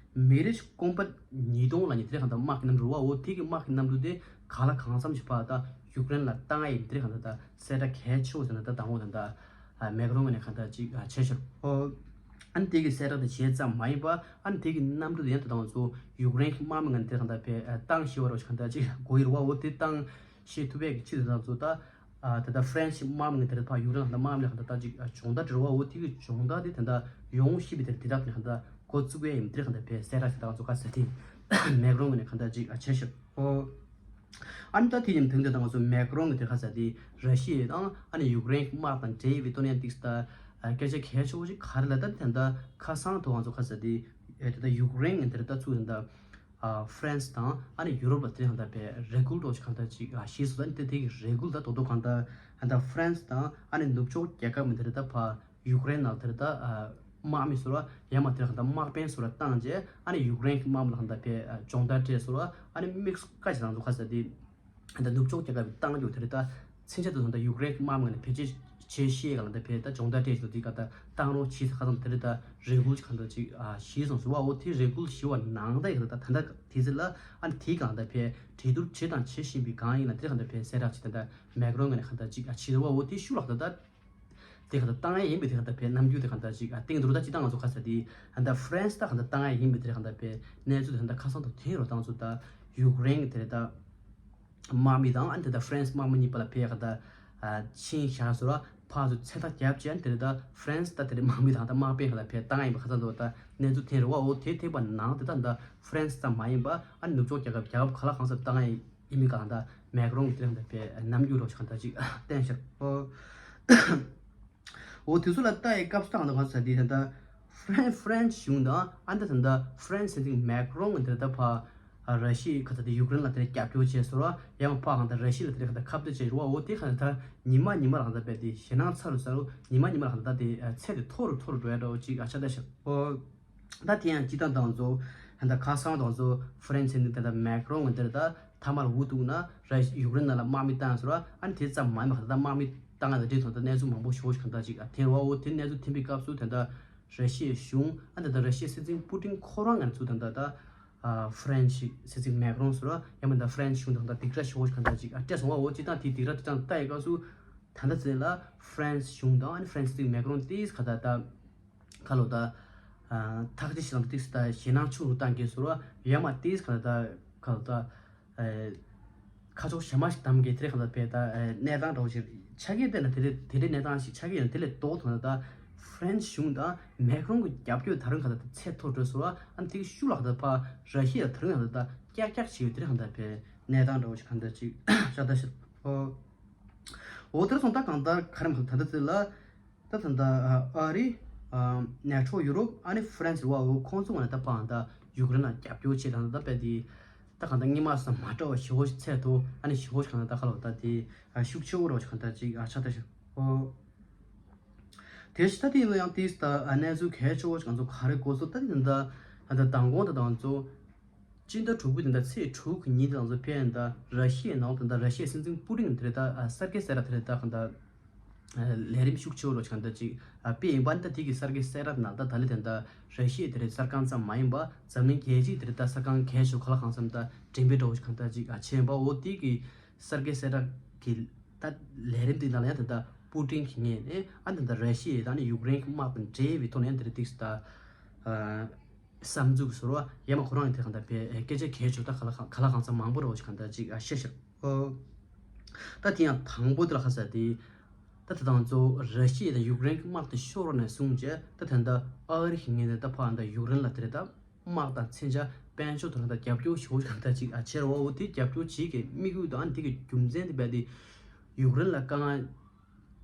མི་རིགས་ཀོང་པ་ཉིས་སྟོང་ལ་ཉི་དེ་རེད་གང་ད་དམག་གི་གནམ་གྲུ་བ་འོ་དེ་གི་དམག་གི་གནམ་གྲུ་དེ་ག་ལ་གང་འཚམ་ཞིག་ཕ་ད་ཡུཀ་རེན་ལ་བཏང་ཡ་ཡིན་དེ་རེད་གང་ད་ད་གསལ་བསྒྲགས་གལ་ཆེ་བོ་ཟེར་ན་ད་དང་པོ་དང་ད། ཨ་མེག་རོང་ངོས་ནས་གང་ལྟར་ཅིག་ཨ་བྱས་ཤག་ཨོ། ཨ་ནི་དེ་གི་གསལ་བསྒྲགས་དེ་བྱས་ཙམ་མ་ཡིན་པ། ཨ་ནི་དེ་གི་གནམ་གྲུ་དེ་ཡང་དེ་དང་ཚོ་ཡུཀ་རེན་གྱི་དམག་མི་ངོས་ནས་དེ་གང་ལྟར་ཕེ་ཨ་བཏང་ཤེས་པ་རོ་ཞིག་གང་ལྟར་ཅིག་གོ་ཡི་རེད་བ། འོ་དེ་བཏང་ཤེས་ཐུབ་པའི་གི་ཆེད་དུ་དེ་དང་ཚོ་ད། ཨ་དེ་ལྟར་ཧྥ་རན་སི་དམག་མི་ངོས་ནས་དེ་ཕར་ཡུཀ་རེན་ལ་དམག་མི་ལ་གང་ལྟར་ད་ཅིག་ཨ་སྦྱོང་བརྡར་སྤྲད་རེད་བ། འོ་དེ་གི་སྦྱོང་བརྡར་དེ་དེ་འདྲ་ཡོང་ཤེས་པའི་དེ་དེ་དག་དེ་གང་ལྟར་འགོ་བཙུགས་པའི་ཡིན་དེ་གང་ལྟར་ཕེ་གསལ་བསྒྲགས་ཞིག་དེ་དང་ཚོ་ག་ས་དེ་མེག་རོང་ངོས་ནས་གང་ལྟར་ཅིག་ཨ་བྱས་ཤག་ཨོ། ཨ་ནི་ད་དེ་ཡིན་དུས་དེ་དང་ཚོ་མེག་རོང་གི་དེ་ག་ས་དེ་ར་ཤི་ཡ་དང་ཨ་ནི་ཡུཀ་རེན་གྱི་དམག་དང་འབྲེལ་བའི་ཐོག་ནས་ཏིག་ས་ད་སྐད་ཆ་གལ་ཆེ་བོ་ཞིག་ག་རེ་ལ་ད་དེ་འདྲ་ཁ་སང་ཐོག་ང་ཚོ་ག་ས་དེ་དེ་ད་ཡུཀ་རེན་གྱི་དེ་ད་ཚུགས་དེ་འདྲ་ཧྥ་རན་སི་དང་ཨ་ནི་ཡུ་རོབ་ལ་དེ་འདྲ་བའི་རེ་སྐུལ་རོགས་ཞིག་གང་ལྟར་ཅིག་ཞུས་སོང་། ཨ་ནི་དེ་དེ་གི་རེ་སྐུལ་ད་དོ་དོ་གང་ལྟར་ད་ཧྥ་རན་སི་དང་ཨ་ནི་ནུབ་ཕྱོགས་རྒྱལ་ཁབ་མི་དེ་ད་ཕ་ཡུཀ་རེན་ནང་དེར་ད་དམག་མི་ཚོ་ལ་ཡང་མ་དེར་ད་དམག་དཔོན་ཚོ་ལ་བཏང་རྗེས་ཨ་ནི་ཡུཀ་རེན་གྱི་དམག་མི་ལ་ད་ཕེ་སྦྱོང་བརྡར་སྤྲད་ཚོ་ལ་ཨ་ནི་དམིགས་སུ་བཀར་བྱས་ནང་དུ་ཁ་ས་དེ་ད་ནུབ་ཕྱོགས་རྒྱལ་ཁབ་བཏང་རྒྱུ་དེར་ད་ཚིན་ཆད་དུ་ད་ཡུཀ་རེན་གྱི་དམག་མི་ནས་ཕེ་ཆེ་ཆེ་ཤེས་ག་ལ་ད་ཕེ་ད་སྦྱོང་བརྡར་སྤྲད་ཚོ་དེ་ག་ད་བཏང་རོགས་བྱེད་ཁ་ཚང་དེར་ད་རེ་སྐུལ་གང་ད་ཅིག་ཞུས་སོང་ཟེར་བ། འོ་དེ་རེ་སྐུལ་ཞུ་བ་ནང་ད་ཡིན་ད་ད་ད་དེ་ཚེ་ལ་ཨ་ནི་དེ་གང་ད་ཕེ་གྲོས་བསྡུར་བྱེད་དང་བྱེད་བཞིན་པའི་སྒང་ཡིན་ལ་དེ་གང་ད་ཕེ་གསལ་བསྒྲགས་བྱེད་ད་ད་མེག་རོང་ངོས་ནས་གང་ད་ཅིག་བྱེད་ཟེར་བ། འོ་དེ་ཤུགས་ལ་ད་ད། དེ་ག་ད་བཏང་ཡ་ཡིན་པའི་དེ་ག་ད་ཕེ་རྣམ་འགྱུར་དེ་ག་ད་ཅིག་ཨ་སྟེང་དུ་ད་ཅིག་ད་ང་ཚོ་ག་ས་དེ་ཨ་ད་ཧྥ་རན་སི་ད་ག་ད་བཏང་ཡ་ཡིན་པའི་དེ་ག་ད་ཕེ་གནས་ཚུལ་དེ་ག་ད་ཁ་སང་དུ་ཐོན་རོགས་ད་ང་ཚོ་ད་ཡུཀ་རེན་གྱི་དེ་ད་དམག་མི་དང་ཨ་ནི་དེ་ད་ཧྥ་རན་སི་དམག་མི་གཉིས་བར་ལ་ཕེ་ག་ད་ཨ་ཆིངས་བཞག་སོ་ར་ཕར་ཚུར་ཚོད་ལྟ་བརྒྱབ་རྗེས་ཨ་ནི་དེ་ད་ཧྥ་རན་སི་ད་དེ་དམག་མི་དང་ད་དམག་དཔོན་ག་ད་ཕེ་བཏང་ཡ་ཡིན་པ་ཁ་སང་དུ་ད་གནས་ཚུལ་ཐོན་རོགས། འོ་དེ་ཐེག་པ་ནང་དེ་ད་ད་ཧྥ་རན་སི་ཙམ་མ་ཡིན་པ་ཨ་ནི་ནུབ་ཕྱོགས་རྒྱལ་ཁབ་རྒྱལ་ཁབ་ག་ལ་གང་ས་བཏང་ཡ་ཡིན་མི་གང་ད་མེག་རོང་གི་དེ་གང་ད་ཕེ་རྣམ་འགྱུར་རོགས་ཞིག་གང་ད་ཅིག་བསྟན་ཤར། འོ་དེ་ཚོ་ལ་ལྟ་ཡི་སྐབས་སུ་ད་གང་ད་གང་ས་དེ་ད་ཧྥ་རན་ཧྥ་རན་སི་གཞུང་དང་ཨ་ད་ད་ཧྥ་རན་སི་སྲིད་འཛིན་མེག་རོང་གི་དེ་ད་ཕ་ར་ཤི་ཡ་ག་ད་དེ་ཡུཀ་རེན་ལ་དེ་རྒྱབ་སྐྱོར་བྱས་སོ་ར་ཡང་ཕ་གང་ད་ར་ཤི་ཡ་ལ་དེ་ག་ད་ཁ་གཏད་བྱས་རོ། འོ་དེ་གང་ད་ཉི་མ་ཉི་མ་ལ་གང་ད་ཕེ་དེ་ཞེད་སྣང་ཚ་རུ་ཚ་རུ་ཉི་མ་ཉི་མ་ལ་གང་ད་དེ་ཚད་དེ་མཐོ་རུ་མཐོ་རུ་འགྲོ་ཡ་འདྲ་བོ་ཅིག་ཨ་ཆ་ད་ཤར། འོ། ད་དེ་ཡང་སྤྱི་བཏང་དང་ཚོ་ད་ཁ་སང་དང་ཚོ་ཧྥ་རན་སི་ནི་ད་ལྟ་མེག་རོང་ངོས་འདིར་ད་ཐ་མར་འུ་ཐུག་ན་ར་ཡུཀ་རེན་ནང་ལ་དམག་མི་བཏང་ཟེར་བ། ཨ་ནི་དེ་ཙམ་མ་ཡིན་པར་ད་ལྟ་དམག་མི་བཏང་ཡ་དང་འབྲེལ་ཐོག་ད་གནས་ཚུལ་མང་པོ་ཞེ་པོ་ཞིག་གང་ལྟར་ཅིག་ཐོན་རོ། འོ་དེ་གནས་ཚུལ་ཐོན་པའི་སྐབས་སུ་ད་ལྟ་ར་ཤི་ཡའི་གཞུང་ཨ་ནི་ད་ལྟ་ར་ཤི་ཡའི་སྲིད་འཛིན་པུ་ཏིན་ཁོ་རང་ང་ཚོ་ད་ལྟ་ད་ཧྥ་རན་སི་སྲིད་འཛིན་མེག་རོང་ཟེར་བ་ཡང་མིན་ད་ཧྥ་རན་སི་གཞུང་དང་ད་སྡིགས་ར་ཞེ་པོ་ཞིག་གང་ལྟར་ཅིག་སྤྲད་སོང་བ། འོ་སྤྱི་བཏང་དེ་སྡིགས་ར་དེ་ཙམ་ལྟ་ཡི་སྐབས་སུ་ད་ལྟ་ཚེ་ལ་ཧྥ་རན་སི་གཞུང་དང་ཨ་ནི་ཧྥ་རན་སི་སྲིད་འཛིན་མེག་རོང་ཏིས་ག་ད་ད། ཁ་ལོ་ད། ཐག་ཅི་ཞིག་དང་ཏིག་སི་ད་ཞེད་སྣང་ཆུང་རུ་བཏང་གི་ཟེར་བ་ཡང་མ་ཏིག་སི་ག་ད་ཁ་ལོ་ད། ཁ་ཕྱོགས་གཞན་མ་ཞིག་བདམས་གི་དེ་རེད་ག་ད་ཕེ་ད་གནས་སྟངས་འདྲ་བོ་ཞིག་ཆགས་ཀྱི་བལྟས་ན་དེ་རེད་དེ་རེད་གནས་སྟངས་ཤིག་ཆགས་ཀྱི་ཡོད་དེ་ལས་ལྡོག་ཐུབ་ན་ད་ཧྥ་རན་སི་གཞུང་དང་མེག་རོང་གི་རྒྱབ་སྐྱོར་ད་རུང་ག་ད་ཚད་མཐོ་འགྲོ་ཟེར་བ་ཨ་ནི་དེ་གི་ཤུགས་ལ་ག་ད་ཕ་ར་ཤི་ཡ་ད་རུང་ག་ད་ཀྱག་ཀྱག་བྱེད་ཡོད་དེ་རེད་ག་ད་ཕེ་གནས་སྟངས་འདྲ་བོ་ཞིག་ག་ད་ཅིག་ཤ་ད་ཤི་ཨོ། འོ་དེར་སོང་ད་གང་ལྟར་ག་རེ་མ་ད་ད་ཚེ་ལ། ད་ད་ད་ཨ་རི། ནེ་ཊོ་ཡུ་རོབ་ཨ་ནི་ཧྥ་རན་སི་བ་འོ་ཁོང་ཚོ་ང་ད་ཕ་ད་ཡུཀ་རེན་ལ་རྒྱབ་སྐྱོར་བྱེད་དང་ད་ད་པད་དེ། ད་གང་ད་སྔོན་མ་སོ་མ་འདྲ་བ་ཞེ་བོ་ཞིག་ཚད་དུ་ཨ་ནི་ཞེ་བོ་ཞིག་གང་ད་ད་ཁ་ལོ་ད་དེ་ཤུགས་ཆེ་བོ་རོ་ཞིག་གང་ད་ཅིག་ཨ་ཆ་ད་ཞིག་ཨོ། དེ་ཞིག་ད་དེ་ཡིན་ན་ཡང་དེ་ད་ཨ་གནས་ཚུལ་གལ་ཆེ་བོ་ཞིག་ང་ཚོ་ག་རེ་གོ་སོ་ད་དེ་ད་ཨ་ད་མདང་དགོང་ད་ད་ང་ཚོ། སྤྱི་ཟླ་དྲུག་པའི་དེ་འདྲ་ཚེས་དྲུག་གི་ཉིན་དེ་ང་ཚོ་ཕེབས་ཡིན་ད་ར་ཤི་ཡའི་ནང་དེ་འདྲ་ར་ཤི་ཡའི་སྲིད་འཛིན་པུ་ཏིན་དེ་རེད་ད་གསར་བརྗེ་གསལ་བསྒྲགས་དེ་རེད་ད་གང་ལྟར་ལས་རིམ་ཤུགས་ཆེ་བོ་རོ་ཞིག་གང་ལྟར་ཅིག་སྤེལ་ཡིན་པ་འདི་དེ་གི་གསར་བརྗེ་གསལ་བསྒྲགས་ནང་ད་ད་ལི་དེ་འདྲ་ར་ཤི་ཡའི་དེ་རེད་གསར་ཁང་ཙམ་མ་ཡིན་པ་འཛམ་གླིང་རྒྱལ་སྤྱིའི་དེ་རེད་ད་གསར་ཁང་གལ་ཆེ་ག་ལ་གང་འཚམ་ད་འགྲེམས་སྤེལ་འདྲ་བོ་ཞིག་གང་ལྟར་ཅིག་བྱས་ཡིན་པ་འོ་དེ་གི་གསར་བརྗེ་གསལ་བསྒྲགས་ཀྱི་ད་ལས་རིམ་དེ་ནང་ལ་ཡང་དེ་འདྲ་པུ་ཏིན་གྱི་ངོས་ནས་ཨ་དེ་འདྲ་ར་ཤི་ཡའི་ད་ནི་ཡུཀ་རེན་གྱི་དམག་དང་འབྲེལ་བའི་ཐོག་ནས་ཡང་དེ་རེད་ཏིག་ད། བསམ་ཚུལ་ཟེར་བ་ཡང་མ་ཁོ་རང་གི་དེ་གང་ལྟར་བས་སྐད་ཆ་གལ་ཆེ་ད་ག་ལ་གང་ག་ལ་གང་འཚམ་མང་པོ་རེད་བ་ཞིག་གང་ལྟར་ཅིག་ཨ་བཤད་ཤག་ཨོ། ད་དེ་ཡང་དང་པོ་དེ་ལ་ཁ་ས་དེ། ད་དེ་དང་གཙོ་བོ་ར་ཤི་ཡ་དང་ཡུཀ་རེན་གྱི་དམག་དེ་ཤོར་བ་ནས་བཟུང་བྱས་ད་ད་ལྟ་ཨ་རི་གི་ངོས་ནས་ད་ཕར་ད་ཡུཀ་རེན་ལ་དེ་རེད་ད་དམག་དང་མཚོན་ཆ་དཔལ་འབྱོར་དང་ད་རྒྱབ་སྐྱོར་ཞུ་གང་ལྟར་ཅིག་ཨ་བྱས་རེད་བ། འོ་དེ་རྒྱབ་སྐྱོར་བྱེད་ཀྱི་དམིགས་ཡུལ་དང་དེ་གི་རྒྱུ་མཚན་དེ་རྦད་དེ་ཡུཀ་རེན་ལ་དཀའ་ངལ་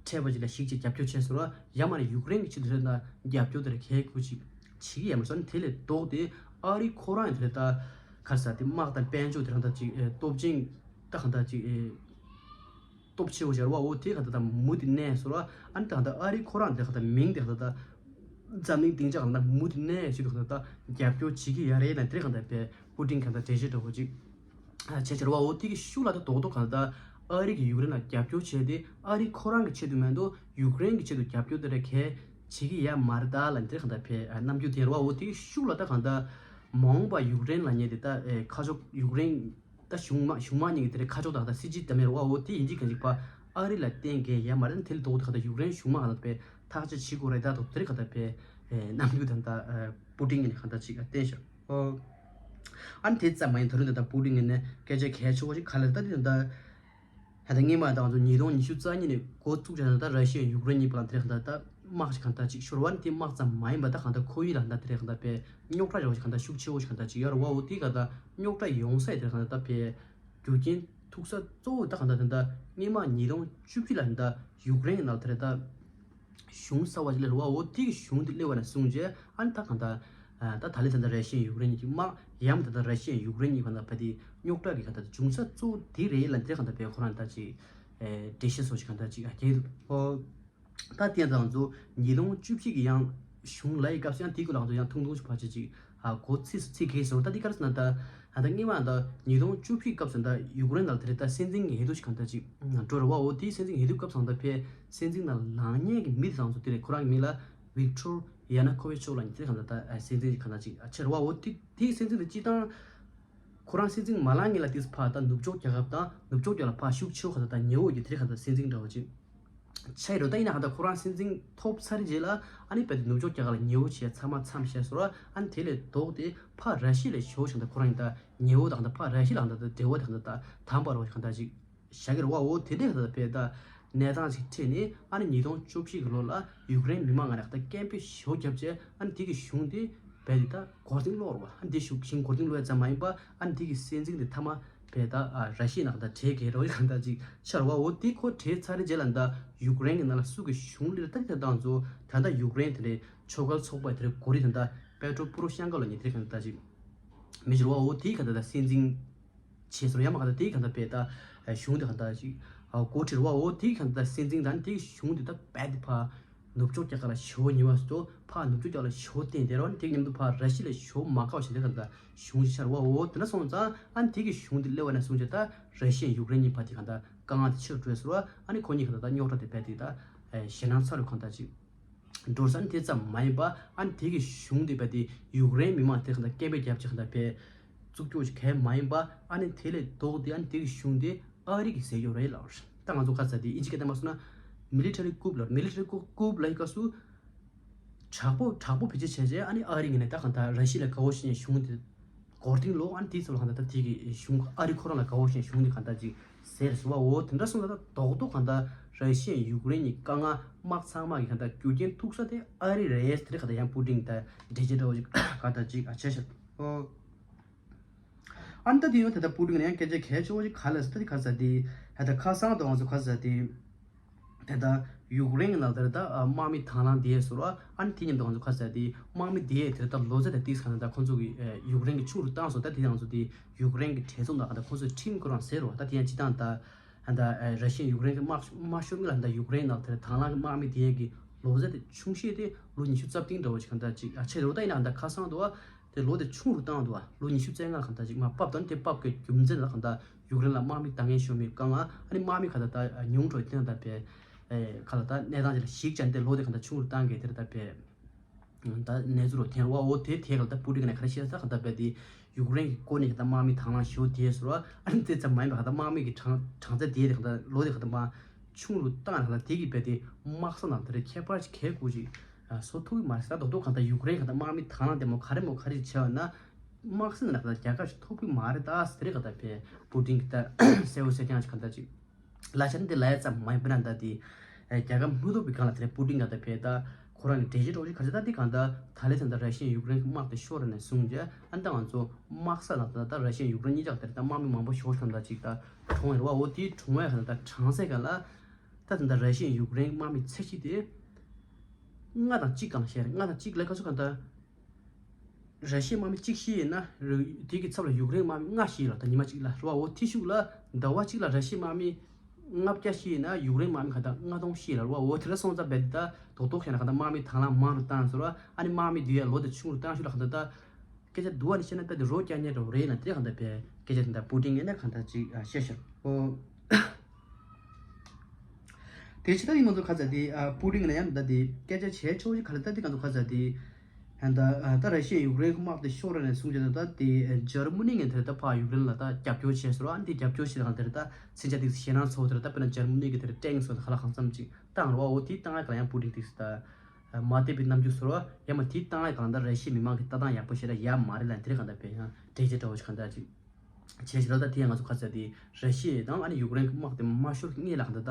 འཕྲད་པ་ཅིག་ལ་ཞིག་ཅིག་རྒྱབ་སྐྱོར་བྱས་སོང་ར། ཡང་མ་ནས་ཡུཀ་རེན་གྱི་ཆེད་དུ་རེད་ན་རྒྱབ་སྐྱོར་དེར་གལ་དགོས་ཅིག་བྱེད་ཀྱི་ཡང་མ་སོང་། དེ་ལས་ལྡོག་སྟེ་ཨ་རི་ཁོ་རང་ཡང་དེ་ལས་ད་ག་རེ་ཟེར་དེ་དམག་དང་དཔལ་འབྱོར་དེ་རང་ད་ཅིག་ཨེ་སྟོབས་ཆེན་ད་གང་ད་ཅིག་ཨེ་སྟོབས་ཆེ་བོ་ཞིག་རེད་བ། འོ་དེ་གང་ད་ད་མུ་མཐུད་གནས་སོང་ར། ཨ་ནི་ད་གང་ད་ཨ་རི་ཁོ་རང་དེ་གང་ད་མིང་དེ་གང་ད་ད་འཛམ་གླིང་སྡིངས་ཆ་གང་ད་མུ་མཐུད་གནས་ཞིག་ཏུ་གང་ད་ད་རྒྱབ་སྐྱོར་བྱེད་ཀྱི་ཡ་རེད་ན་དེ་གང་ད་པའི་པུ་ཏིན་གང་ད་འགྲེལ་བཤད་འདྲ་བོ་ཅིག་བྱས་བྱས་རེད་བ། འོ་དེ་གི་ཤུགས་ལ་ད་རྡོག་རྡོག་གང་ལྟར་ཨ་རི་གི་ཡུཀ་རེན་ལ་རྒྱབ་སྐྱོར་བྱས་ཏེ་ཨ་རི་ཁོ་རང་གི་ཆེད་དུ་མེད་དོ་ཡུཀ་རེན་གི་ཆེད་དུ་རྒྱབ་སྐྱོར་དེ་རེད་གལ་བྱེད་ཀྱི་ཡ་མ་རེད་ད་ལ་འདིར་གང་ལྟར་ཕེ་རྣམ་འགྱུར་དེ་རེད་བ། འོ་དེ་གི་ཤུགས་ལ་ད་གང་ལྟར་མ་འོངས་པ་ཡུཀ་རེན་ལ་ཉེ་དེ་ད་ཁ་ཕྱོགས་ཡུཀ་རེན་ད་གཞུང་དམངས་གཞུང་དམངས་གཉིས་ཀྱི་དེ་རེད་ཁ་ཕྱོགས་ད་གང་ལྟར་སྲིད་ཇུས་དེ་མེད་རེད་བ། འོ་དེ་ཡིན་གཅིག་གང་གཅིག་པ། ཨ་རི་ལ་བརྟེན་གི་ཡོད་མ་རེད། དེ་ལ་ལྡོག་སྟེ་གང་ལྟར་ཡུཀ་རེན་གཞུང་མང་གང་ལྟར་དཔེ་ཐག་གཅོད་བྱེད་དགོས་རེད། ད་དོ་དེ་རིང་གང་ལྟར་དཔེ་ཨེ་གནམ་གྲུ་ད་ལྟ་ཨེ་པུ་ཏིན་གྱིས་གང་ལྟར་ཅིག་བསྟན་ཤག་ཨོ། ཨ་ནི་དེ་ཙམ་མ་ཡིན། དེ་རིང་ད་ལྟ་པུ་ཏིན་གྱིས་ནས་སྐད་ཆ་གལ་ཆེ་བོ་ཞིག་ག་རེ་ལབ་ད་དེ་ད་ལྟ་ད་ལྟ་སྔོན་མ་ད་ང་ཚོ་ཉིས་སྟོང་ཉི་ཤུ་རྩ་གཉིས་ནས་འགོ་བཙུགས་བྱས་ད་ལྟ་ར་ཤི་ཡ་ཡུཀ་རེན་གཉིས་བར་ལ་དེ་རིང་གང་ལྟར་ད་དམག་ཞིག་གང་ལྟར་ཅིག་ཤོར་བ་ནི། དེ་དམག་ཙམ་མ་ཡིན་པ་ད་གང་ལྟར་ཁོར་ཡུག་ལ་ད་དེ་རིང་གང་ལྟར་དཔེ་རྙོག་དྲ་འདྲ་བོ་ཞིག་གང་ལྟར་ཤུགས་ཆེ་བོ་ཞིག་གང་ལྟར་ཅིག་ཡོད་རེད་བ། འོ་དེ་གང་ལྟར་རྙོག་དྲ་ཡོང་ས་ཡི་དེ་རིང་གང་ལྟར་ད་དཔེ་རྒྱུ་རྐྱེན་ཐུག་ས་གཙོ་བོ་ད་གང་ལྟར་ད་ལྟ་སྔོན་མ་ཉིས་སྟོང་བཅུ་བཞི་ལ་ད་ལྟ་ཡུཀ་རེན་གྱི་ནང་དེ་རེད་ད། གཞུང་གསར་བ་ཞིག་སླེབས་རེད་བ། འོ་དེ་གི་གཞུང་དེ་སླེབས་པ་ནས་བཟུང་བྱས་ཨ་ནི་ད་གང་ལྟར་ཨ་ད་ད་ལན་ད་ལྟ་ར་ཤི་ཡ་ཡུཀ་རེན་གཉིས་ཀྱི་དམག་ཡང་ད་ལྟ་ར་ཤི་ཡ་ཡུཀ་རེན་གཉིས་བར་ལ་ཕ་དེ་རྙོག་དྲ་གི་གང་ལྟར་འབྱུང་ས་གཙོ་བོ་དེ་རེད་ལབ། དེ་གང་ལྟར་དཔེ་ཁོ་རང་ད་ཅིག་ཨེ་འགྲེལ་བཤད་བཟོ་ཞིག་གང་ལྟར་ཅིག་ཨ་རྒྱག་གི་འདུག་ཨོ། ད་དེ་ཡང་ད་ང་ཚོ་ཉིས་སྟོང་བཅུ་བཞི་གི་ཡང་གཞུང་ལ་ཡི་སྐབས་སུ་ཡང་དེའི་སྐོར་ལ་ང་ཚོ་ཡང་ཐུང་ཐུང་ཞིག་ཕར་ཅིག་ཅིག་ཨ་གོ་ཚིགས་སུ་ཚིག་གིས་ཟེར་བ་ད་འདི་ག་རེ་ཟེར་ན་ད། ཨ་ད་སྔོན་མ་ད་ཉིས་སྟོང་བཅུ་བཞི་སྐབས་སུ་ད་ཡུཀ་རེན་ནང་དེ་རེད་ད་སྲིད་འཛིན་ངན་པ་ཞིག་གང་ལྟར་ཅིག་འགྲོ་རེད་བ། འོ་དེའི་སྲིད་འཛིན་ངན་པའི་སྐབས་སུ་ད་ཕེ་སྲིད་འཛིན་ནང་ལངས་མཁན་གྱི་མི་དེ་ཚོ་དེ་རེད། ཁོ་རང་གི་མིང་ལ་ཝིག་ཊོར་ཡ་ནུ་ཁོ་ཝི་ཆི་ལབ་མཁན་དེ་གང་ལྟར་ད་སྲིད་འཛིན་ཞིག་གང་ལྟར་ཅིག་ཆགས་རེད་བ། འོ་དེ་དེའི་སྲིད་འཛིན་དེ་སྤྱིར་བཏང་ཁོ་རང་སྲིད་འཛིན་མ་ལངས་སྔོན་ལ་དེ་ཕར་ད་ནུབ་ཕྱོགས་རྒྱལ་ཁབ་དང་ནུབ་ཕྱོགས་རྒྱལ་ལ་ཕར་ཤུགས་ཆེ་བོ་གང་ལྟར་ད་ཉེ་བོ་ཡོད་དེ་རེད། གང་ལྟར་སྲིད་འཛིན་འདྲ་བོ་ཅིག་ཆགས་ཡོད་རེད། ད་ཡིན་ན་གང་ལྟར་ཁོ་རང་སྲིད་འཛིན་ཐོབ་ཚར་རྗེས་ལ་ཨ་ནི་རྦད་དེ་ནུབ་ཕྱོགས་རྒྱལ་ཁབ་ལ་ཉེ་བོ་བྱས་ཚང་མ་མཚམས་བཞག་སོང་ར། ཨ་ནི་དེ་ལས་ལྡོག་སྟེ་ཕར་ར་ཤི་ཡ་ལ་ཞེ་པོ་ཞིག་གང་ལྟར་ཁོ་རང་ཡིན་ད་ཉེ་བོ་དང་གང་ལྟར་ཕར་ར་ཤི་ཡ་ལ་གང་ལྟར་འབྲེལ་བ་དེ་གང་ལྟར་ད་དམ་པ་ར་བ་ཞིག་གང་ལྟར་ཅིག་བཞག་གི་རེད་བ། འོ་དེ་འདྲས་གང་ལྟར་དཔེ་ད་གནས་སྟངས་ཤིག་འཕྲད་ནས་ཨ་ནི་ཉིས་སྟོང་བཅུ་བཞི་གི་ལོ་ལ་ཡུཀ་རེན་མི་མང་ང་ནས་གང་ལྟར་སྐད་འབོད་ཞེ་པོ་བརྒྱབ་བྱས་ཨ་ནི་དེ་གི་གཞུང་དེ་རྦད་དེ་ད་མགོ་རྟིང་སློག་རེད་བ། ཨ་ནི་དེ་གཞུང་མགོ་རྟིང་སློག་ཡ་ཙམ་མ་ཡིན་པ་ཨ་ནི་དེ་གི་སྲིད་འཛིན་དེ་མཐའ་མ་དཔེ་ད་ཨ་ར་ཤི་ཡའི་ནང་ད་བྲོས་བསྡད་རོགས་གང་ལྟར་ཅིག་ཆགས་རེད་བ། འོ་དེ་ཁོ་བྲོས་ཚར་རྗེས་ལ་ད་ཡུཀ་རེན་གྱི་ནང་ལ་སུ་གི་གཞུང་སླེབས་ད་དེ་ད་ང་ཚོ་ད་ལྟ་ཡུཀ་རེན་དེ་འདྲའི་ཆོལ་ཁ་ཚོགས་པ་དེ་འདྲའི་འགོ་ཁྲིད་དེ་ད་པེ་ཏྲོ་པོ་རོ་ཤན་ཀོ་ལབ་མཁན་དེ་གང་ལྟར་ཅིག་མི་ཞིག་རེད་བ། འོ་དེ་གང་ལྟར་ད་སྲིད་འཛིན་བྱས་སོང་། ཡང་མ་གང་ལྟར་དེ་གང་ལྟར་དཔེ་ད་གཞུང་དེ་གང་ལྟར་ཅིག་འགོ་ཁྲིད་རེད་བ། འོ་དེ་གང་ལྟར་སྲིད་འཛིན་དང་དེ་གཞུང་དེ་ད་རྦད་དེ་ཕར་ནུབ་ཕྱོགས་རྒྱལ་ཁབ་ལ་ཞེ་པོ་ཉེ་བ་སོང་། ཕར་ནུབ་ཕྱོགས་རྒྱལ་ཁབ་ལ་ཞེ་པོ་བརྟེན་བསྡད་རེད་བ། དེ་མཉམ་དུ་ཕར་ར་ཤི་ཡ་ལ་ཞེ་པོ་མ་དགའ་བ་ཞིག་དེ་གང་ལྟར་གཞུང་ཞིག་ཆགས་རེད་བ། འོ་དེ་འདྲ་སོང་ཙང་ཨ་ནི་དེ་གི་གཞུང་དེ་སླེབས་པ་ནས་བཟུང་བྱས་ད་ར་ཤི་ཡ་ཡུཀ་རེན་གཉིས་བར་དེ་གང་ལྟར་དཀའ་ངལ་དེ་ཆེ་རུ་འགྲོ་སོང་བ། ཨ་ནི་ཁོ་གཉིས་གང་ལྟར་ད་རྙོག་དྲ་དེ་རྦད་དེ་ད་ཞེད་སྣང་ཚ་རུ་གང་ལྟར་ཅིག་འགྲོ་སོང་། ཨ་ནི་དེ་ཙམ་མ་ཡིན་པ་ཨ་ནི་དེ་གི་གཞུང་དེ་རྦད་དེ་ཡུཀ་རེན་མི་མང་དེ་གང་ལྟར་སྐད་འབོད་བརྒྱབ་བྱས་གང་ལྟར་དཔེ་བཙུགས་རྒྱུ་ཞིག་གང་མ་ཡིན་པ། ཨ་ནི་དེ་ལས་ལྡོག་སྟེ་ཨ་ནི་དེ་གི་གཞུང་དེ་ཨ་རི་གིས་ཟས་རྒྱུ་རེད་ལབ་རེད། ད་ང་ཚོ་ཁ་ས་དེ་ཨིན་ཇི་སྐད་བསྟན་པ་སོང་ན་མི་ལི་ཊ་རི་ཀུབ་ལབ། མི་ལི་ཊ་རི་ཀུབ་ལབ་ཡི་སྐབས་སུ་དྲག་པོ་དྲག་པོ་བེད་སྤྱོད་བྱས་རྗེས་ཨ་ནི་ཨ་རི་ངོས་ནས་ད་གང་ལྟར་ར་ཤི་ཡ་ལ་དགའ་བོ་བྱེད་མཁན་གཞུང་དེ་མགོ་རྟིང་སློག་ཨ་ནི་དེའི་ཚབ་ལ་གང་ལྟར་དེ་གི་གཞུང་ཨ་རི་ཁོ་རང་ལ་དགའ་བོ་བྱེད་མཁན་གཞུང་དེ་གང་ལྟར་ཅིག་ཟེར་སོང་བ། འོ་དེ་འདྲ་སོང་ཙང་ད་རྡོག་རྡོག་གང་ལྟར་ར་ཤི་ཡ་ཡུཀ་རེན་གཉིས་དཀའ་ངལ་དམག་ཚང་མ་གི་གང་ལྟར་རྒྱུ་རྐྱེན་ཐུག་ས་དེ་ཨ་རི་རེད་ཟེར་གང་ལྟར་ཡང་པུ་ཏིན་གྱིས་ད་འགྲེལ་བརྗོད་འདྲ་བོ་ཅིག་གང་ལྟར་ཅིག་ཨ་བྱས་ཤག་ཨོ། ཨ་ནི་ད་དེ་ཡང་ད་ལྟ་པུ་ཏིན་གྱིས་ཡང་སྐད་ཆ་གལ་ཆེ་བོ་ཅིག་ག་རེ་ལབ་ཟེར་ན་ད་དེ་ག་རེ་ཟེར་དེ་ད་ལྟ་ཁ་སང་དུ་ང་ཚོ་ག་རེ་ཟེར་དེ། དེ་ལྟར་ཡུཀ་རེན་གྱི་ནང་དེར་ད་དམག་མི་དང་བླངས་བསྡད་སོང་ར། ཨ་ནི་དེ་མཉམ་དུ་ང་ཚོ་ག་རེ་ཟེར་དེ་དམག་མི་བསྡད་དེར་ད་ལོ་ཙཱ་དེ་ཏིས་གང་ལྟར་ཁོང་ཚོ་གི་ཡུཀ་རེན་གྱིས་ཆུང་རུ་བཏང་སོང་། ད་དེ་ང་ཚོ་དེ་ཡུཀ་རེན་གྱི་གྲོས་ཚོགས་ནང་གང་ལྟར་ཁོང་ཚོས་ཁྲིམས་ཁོ་རང་ཟེར་རོ། ད་དེ་ཡང་སྤྱིར་བཏང་ད་ད་ར་ཤི་ཡ་ཡུཀ་རེན་གྱི་དམག་དམག་ཤོར་ངེས་ལ་ད་ཡུཀ་རེན་ནང་དེར་དང་བླངས་ཀྱི་དམག་མི་དེ་གི་ལོ་ཙཱ་དེ་ཆུང་ཤོས་དེ་ལོ་ཉི་ཤུ་རྩ་བདུན་འདྲ་བོ་ཞིག་གང་ལྟར་ཅིག་ཨ་ཆེ་རོ། ད་ཡིན་ན་གང་ལྟར་ཁ་སང་དུ་བ། དེ་ལོ་དེ་ཆུང་རུ་བཏང་འདུག་བ། ལོ་ཉི་ཤུ་རྩ་ལྔ་གང་ལྟར་ཅིག་མར་ཕབ་དང་། དེ་ཕབ་དགོས་རྒྱུ་མཚན་ལ་གང་ལྟར་ཡུཀ་རེན་ལ་དམག་མི་བཏང་མཁན་ཤོར་མེད་དཀའ་ངལ། ཨ་ནི་དམག་མི་གང་ལྟར་ད་ཉུང་འགྲོ་དེ་གང་ལྟར་པས་ཨེ་ག་ལ་ད་གནས་སྟངས་ཅིག་ལ་གཞིགས་བྱས་ནས་དེ་ལོ་དེ་གང་ལྟར་ཆུང་རུ་བཏང་གི་དེ་ལ་ད་པས་ད་གནས་ཚུལ་རོ་ཐེན་བ། འོ་དེ་དེ་གང་ལྟར་པུ་ཏིན་གྱིས་ག་རེ་བཤད་ས་གང་ལྟར་པས་དེ་ཡུཀ་རེན་གྱི་སྐོར་ནས་གང་ལྟར་དམག་མི་དང་བླངས་ཞེ་པོ་དེ་ཟེར་བ། ཨ་ནི་དེ་ཙམ་མ་ཡིན་པ་གང་ལྟར་དམག་མི་གི་གྲངས་གྲངས་ཚད་དེ་དེ་གང་ལྟར་ལོ་དེ་གང་ལྟར་མར་ཆུང་རུ་བཏང་ནས་གང་ལྟར་དེ་གི་པས་དེ་དམག་ས་ནང་དེ་རེ་ཁྱད་པར་ཅིག་གལ་དགོས་ཅིག་བཟོ་ཐུབ་ཀྱི་མ་རེད་ཟེར། ད་རྡོག་རྡོག་གང་ལྟར་ཡུཀ་རེན་གང་ལྟར་དམག་མི་དང་བླངས་དེ་མོ་ག་རེ་མོ་ག་རེ་བྱས་པ་ན་དམག་ས་ནང་གང་ལྟར་རྒྱལ་ཁ་ཞིག་ཐོབ་ཀྱི་མ་རེད། ད་ཟེར་རེ་གང་ལྟར་པས་པུ་ཏིན་གྱིས་ད་གསལ་བོ་གསལ་རྐྱང་ཞིག་གང་ལྟར་ཅིག་ལབ་བྱས་ནས་དེ་ལབ་ཡ་ཙམ་མ་ཡིན་པ་ན་ད་དེ་རྒྱལ་ཁ་མི་ཐོབ་པའི་སྒང་ལ་དེ་རེ་པུ་ཏིན་གང་ལྟར་པས་ད་ཁོ་རང་གི་འགྲེལ་བརྗོད་འདྲ་བོ་ཞིག་ག་རེ་ད་དེ་གང་ལྟར་ད་ལན་ད་ལྟ་ར་ཤི་ཡ་ཡུཀ་རེན་གྱི་དམག་དེ་ཤོར་ནས་བཟུང་རྗེས་ཨ་ནི་ད་ང་ཚོ་དམག་ས་ནང་ད་ལྟ་ར་ཤི་ཡ་ཡུཀ་རེན་གཉིས་ཆར་དེར་ད་དམག་མི་མང་པོ་ཞེ་པོ་ཞིག་གང་ལྟར་ཅིག་ད་གྲོངས་ཡོད་རེད་བ། འོ་དེའི་གྲོངས་ཡ་གང་ལྟར་གྲངས་ཚད་སྒང་ལ། ད་ད་ལྟ་ར་ཤི་ཡ་ཡུཀ་རེན་དམག་མི་ཚད་གཞི་དེ་ལྔ་དང་གཅིག་སྒང་ལ་བཤད་རེད། ལྔ་དང་གཅིག་ལ་ག་ཚོད་གང་ལྟར་ར་ཤི་ཡའི་དམག་མི་གཅིག་ཤི་ཡིན་ན་ར་དེ་གི་ཚབ་ལ་ཡུཀ་རེན་དམག་མི་ལྔ་ཤི་ཡིན་ལ་ད་ཉི་མ་གཅིག་ལ་རེད་བ། འོ་དེ་ཤུགས་ལ་ཟླ་བ་གཅིག་ལ་ར་ཤི་ཡའི་དམག་མི་ལྔ་བརྒྱ་ཤི་ཡིན་ན་ཡུཀ་རེན་དམག་མི་གང་ལྟར་ལྔ་སྟོང་ཤི་ཡིན་ལ་རེད་བ། འོ་དེ་ལ་སོང་ཙང་རྦད་དེ་ད་རྡོག་རྡོག་བཤད་ན་གང་ལྟར་དམག་མི་དང་བླངས་མང་རུ་བཏང་ཟེར་བ། ཨ་ནི་དམག་མི་བསྡུ་ཡ་ལོ་དེ་ཆུང་རུ་བཏང་ཤུགས་ལ་གང་ལྟར་ད། སྐད་ཆ་བསྡུ་བ་ནི་བཤད་ན་དཔེ་དེ་རོ་རྐྱང་རྐྱང་འདྲ་བོ་རེད་ན་དེ་གང་ལྟར་པས་སྐད་ཆ་དེ་འདྲ་པུ་ཏིན་ངས་ན་གང་ལྟར་ཅིག་ཨ་བཤད་ཤག་ཨོ། དེ་ཕྱི་ད་དེ་ང་ཚོ་ག་ཚ་དེ་ཨ་པུ་ཏིན་ངས་ན་ཡང་ད་དེ་སྐད་ཆ་བྱས་ཆོག་ཅིག་ག་ལ་ད་དེ་ང་ཚོ་ག་ཚ་དེ་ ད་ད་ར་ཤི་ཡས་ཡུཀ་རེན་གྱི་དམག་དེ་ཤོར་ནས་བཟུང་བྱས་ད་དེ་འཇར་མ་ནི་གིས་དེར་ད་ཕར་ཡུཀ་རེན་ལ་ད་རྒྱབ་སྐྱོར་བྱས་ཟེར་བ། ཨ་ནི་དེ་རྒྱབ་སྐྱོར་བྱས་དང་དེར་ད་མཚོན་ཆ་དེ་ཞེད་སྣང་ཚ་པོ་དེར་ད་དཔེར་ན་འཇར་མ་ནི་གི་དེར་ཊེང་སོགས་ལ་ཧ་ལ་གང་འཚམ་ཅིག་བཏང་རོགས། འོ་དེ་བཏང་ཡ་གང་ཡང་པུ་ཏིན་དེ་ད་མ་བདེ་བའི་རྣམ་འགྱུར་བཟོ་རོགས། ཡང་མ་དེ་བཏང་ཡ་གང་ད་ར་ཤི་ཡའི་མི་མང་གི་ལྟ་སྟངས་ཡག་པོ་ཞེ་དྲག་ཡོད་མ་རེད་ལ། དེ་རེད་གང་ད་དཔེ་ཡང་འགྲེལ་བཤད་འདྲ་བོ་ཞིག་གང་ད་ཅིག་བྱས་ཞེ་དྲག་ད་དེ་ཡང་ང་ཚོ་ཁ་ཚ་དེ་ར་ཤི་ཡ་དང་ཨ་ནི་ཡུཀ་རེན་གྱི་དམག་དེ་མ་ཤོར་སྔོན་ལ་གང་ད་ད།